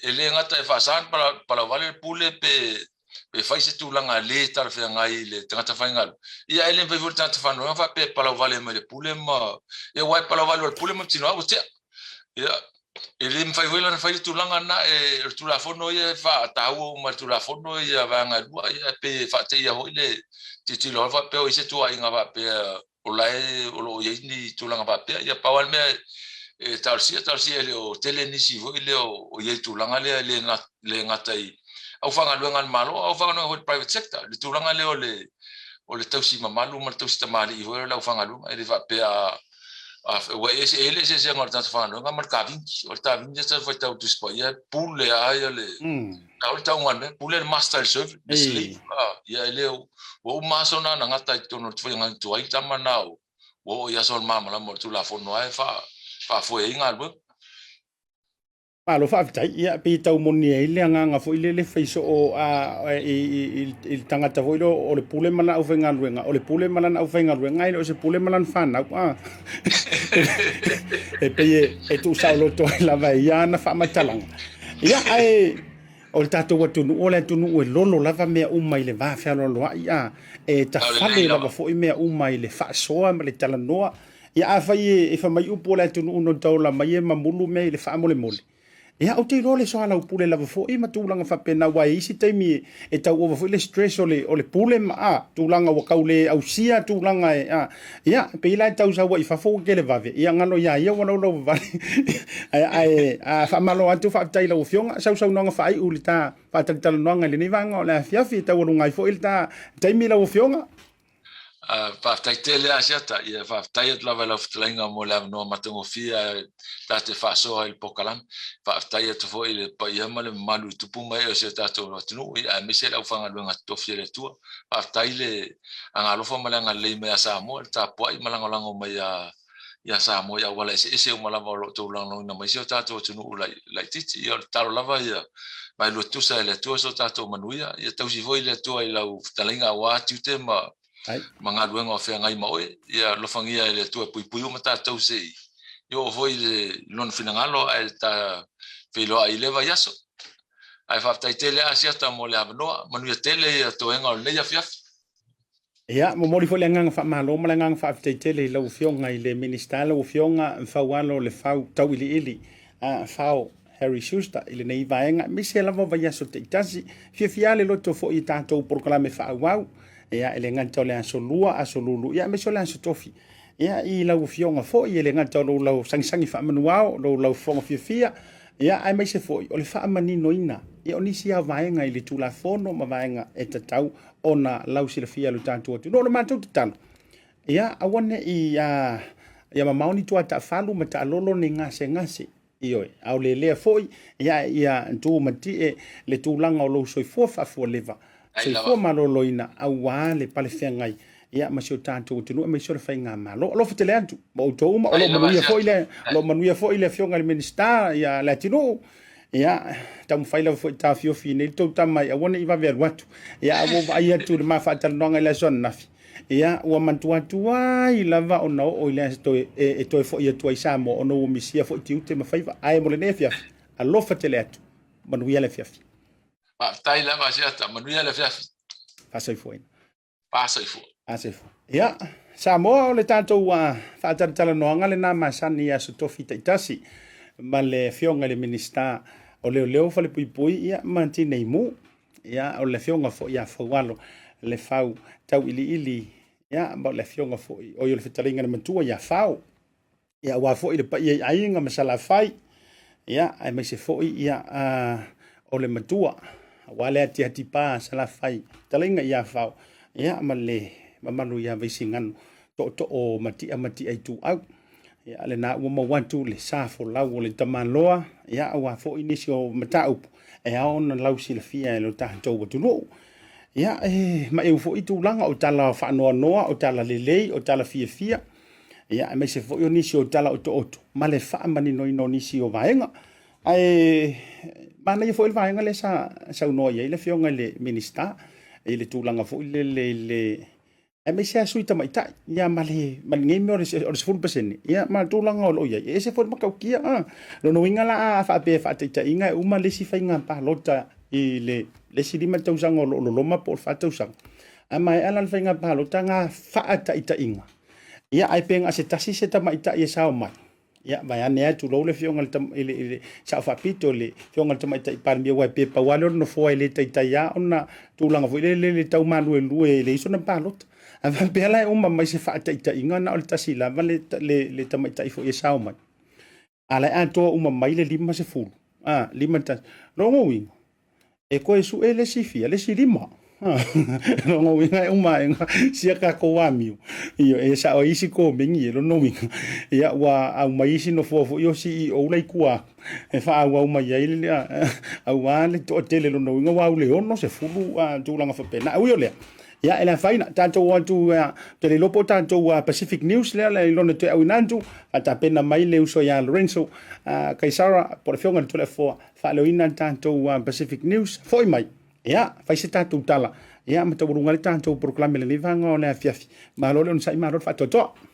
e le gata e faasa ona palauvale le pule pe fai se tulaga le talafeagai i le tagata faigaluega, ia ae le mafai foi le tagata faigaluega faapea e palauvale mai le pule ma ia aua e palauvale o le pule ma tino ua tea. Ia e le mafai foi la ona fai le tulaga lena e o le Tulafono ia e faataua uma e le Tulafono ia vaega e lua ia pei e faateia foi le tilotilo faapea o i ai se tuuaiga faapea o la e o lo o i ai ni tulaga faapea. Ia pau lava le mea e talosia, talosia e le o tele nisi foi lea o i ai i tulaga lea e le gata i aufaigaluega a le Malo, a o aufaigaluega foi i le private sector, le tulaga lea o le o le tausi mamalu ma le tausi tamalii foi o le aufaigaluega. E le faapea ua ese e i ai le eseesega o le tagata faigaluega ma le kavini. O le kavini e tau faitau Tusi Paia, e pule lava le Tau le tauga o le mea, pule le master i le servant, le slave. Ia e le, ua uma aso na na gata i totonu o le faiga tuai tama na ua oo i aso o le malamalama o le Tulafono lava e faafoe ai galuega. Malo faafetai. Ia, pei e tau moni ai le agaga foi lele fai soo i le tagata foi lea o le pule ma lana aufaigaluega, o le pule ma lana aufaigaluega ae le o se pule ma lana fanau. E pei e tuusaoloto ai lava e ia ana faamatalaga. Ia, ae o le tatou atunuu, o le atunuu e lolo lava mea uma i le va fealoaloai, e tafale lava foi mea uma i le faasoa ma le talanoa. Ia afai e fai mai upu o le atunuu no taola mai e mamulu mea i le faamolemole, ia ou te iloa le soalaupule lava foi ma tulaga faapena, aua e i ai isi taimi e tau ova foi le stress o le pule ma tulaga ua tau le ausia tulaga e ia pei la e tau sau ai i fafo ua televave, ia galo ia ia ua laulauvavale. Ae faamalo atu, faafetai i lau Afioga, sausaunoaga faaiu i le ta faatalatalanoaga i lenei vaega o le afiafi, e taualuga ai foi le ta taimi lau Afioga. Faafetai tele Asiata, ia faafetai atu lava i lau fetalaiga mo le avanoa matagofie ta te faasoa i le polokalame. Faafetai atu foi i le paia ma le mamalu i tupu ma ee o si o tatou atunuu, ia aemaise le aufaigaluega totofi a le Atua. Faafetai le agaalofa ma le agalelei mai ia Samoa, le tapuai ma lagolago mai ia Samoa i auala eseese uma lava o lo o outou lagolagoina mai si o tatou atunuu laitiiti. Ia o le tatalo lava ia vaelua tutusa e le Atua so tatou manuia. Ia tausi foi le Atua i lau fetalaiga aua tiute ma galuega o feagai ma oe. Ia alofagia e le Atua e puipui uma tatou se i oo foi i Lona finagalo ae ta feiloai i lea vaiaso. Ae faafetai tele Asiata mo le avanoa. Manuia tele ia toega o lenei afiafi. Ia, momoli foi le agaga faamalo ma le agaga faafetai tele i lau Afioga i le Minisita, lau Afioga Faualo Lefau Tauiliili, Fao Harry Schuster i lenei vaega, aemaise lava vaiaso taitasi. Fiafia le loto foi i tatou polokalame faaauau, ia, e le gata o le aso Lua, aso Lulu, ia, aemaise o le aso Tofi. Ia, i lau Afioga foi, e le gata o lou lau sagisagi faamanuao, lou lau fofoga fiafia, ia, aemaise foi o le faamaninoina, ia, o nisi lava vaega i le Tulafono ma vaega e tatau ona lausilafia e lo tatou atunuu. O le matou tatalo, ia aua ne i ia mamao ni tua taafalu ma taalolo ni gasegase, ioe, a o lelea foi, ia, ia tu matie le tulaga o lou soifua faafualeva, soifua maloloina, aua le palefeagai, ia, ma si o tatou atunuu, aemaise o le faigamalo. Alofa tele atu ma outou uma, o lo o manuia foi le, o lo o manuia foi le Afioga i le Minisita, ia, le atunuu. Ia, taumafai lava foi taofiofi nei le tou tama i aua ne i vave alu atu. Ia, a ua vaai atu i le ma faatalanoaga i le aso ananafi, ia, ua mantua tuai lava ona oo i le aso toe, e toe foi atu ai i Samoa, ona ua misia foi tiute ma faiva. Ae mo lenei afiafi, alofa tele atu, manuia le afiafi. Faafetai lava Asiata, manuia le afiafi. Faasoifuaina. Faasoifua. Faasoifua. Ia, Samoa, o le tatou faatalatalanoaga lena masani i aso tofi taitasi ma le Afioga i le Minisita o Leoleo, Falepuipui, ia, ma Tineimu. Ia, o le Afioga foi ia Faualo Lefau Tauiliili, ia, ma o le Afioga foi o le Fetalaiga le Matua ia Fao. Ia, aua foi le paia i aiga ma Salafai, ia, aemaise foi, ia, o le matua, aua le atiati pa Salafai, talaiga ia Fao, ia, ma le mamalu ia Vaisigano, tootoo matia matia ituau. Ia, lena ua maua atu le sa folau o le tamaloa, ia, aua foi nisi o mataupu e ao ona lausilafia e lo tatou atunuu. Ia, e maeu foi tulaga o tala faanoanoa, o tala lelei, o tala fiafia, ia, aemaise foi o nisi o tala otooto ma le faamaninoina o nisi o vaega. Ae manaia foi le vaega lea sa saunoa i ai le Afioga i le Minisita i le tulaga foi lele i le aemaise lava sui tamaitai, ia, ma le ma lenei mea o le 10%, ia, ma le tulaga o lo o i ai, e ese foi le matautia. Lona uiga la, a faapea faataitaiga e uma le isi faiga palota i le isi 5 tausaga o lo o loloma po o le 4 tausaga, a maea la le faiga palota na faataitaiga, ia, ae pe na se tasi se tamaitai e sao mai, ia, vaeane atu lou le Afioga i le Sao Faapito, le Afioga i le Tamaitai Palemia, aua pe pau lava lea o le nofoa e le taitai lava ona tulaga foi lele le tau maluelue e leai sona palota. A faapea la e uma mai se faataitaiga na o le tasi lava le tamaitai foi e sao mai, a la e atoa uma mai le 50, 51. Lona uiga, e toe sue le isi fia, le isi 5. Lona uiga e uma ae sia tatou amio. Ioe, e sao ai isi komeni e lona uiga, ia, ua aumai isi nofoa foi o CEO la i tua atu, e faaauau mai ai le, aua le toatele, lona uiga ua au le 60, tulaga faapena. Ae ui o lea, Ia, e le afaina, tatou o atu, ou te le iloa po o tatou Pacific News lea le lona toe auina atu, faatapena mai le uso ia Lorenzo Kaisara po o le afioga i le Toleafoa, faaleoina le tatou Pacific News, foi mai, ia, fai se tatou tala, ia, ma taualuga ai le tatou polokalame i lenei vaega o le afiafi. Malo le onosai, malo le faatoatoa.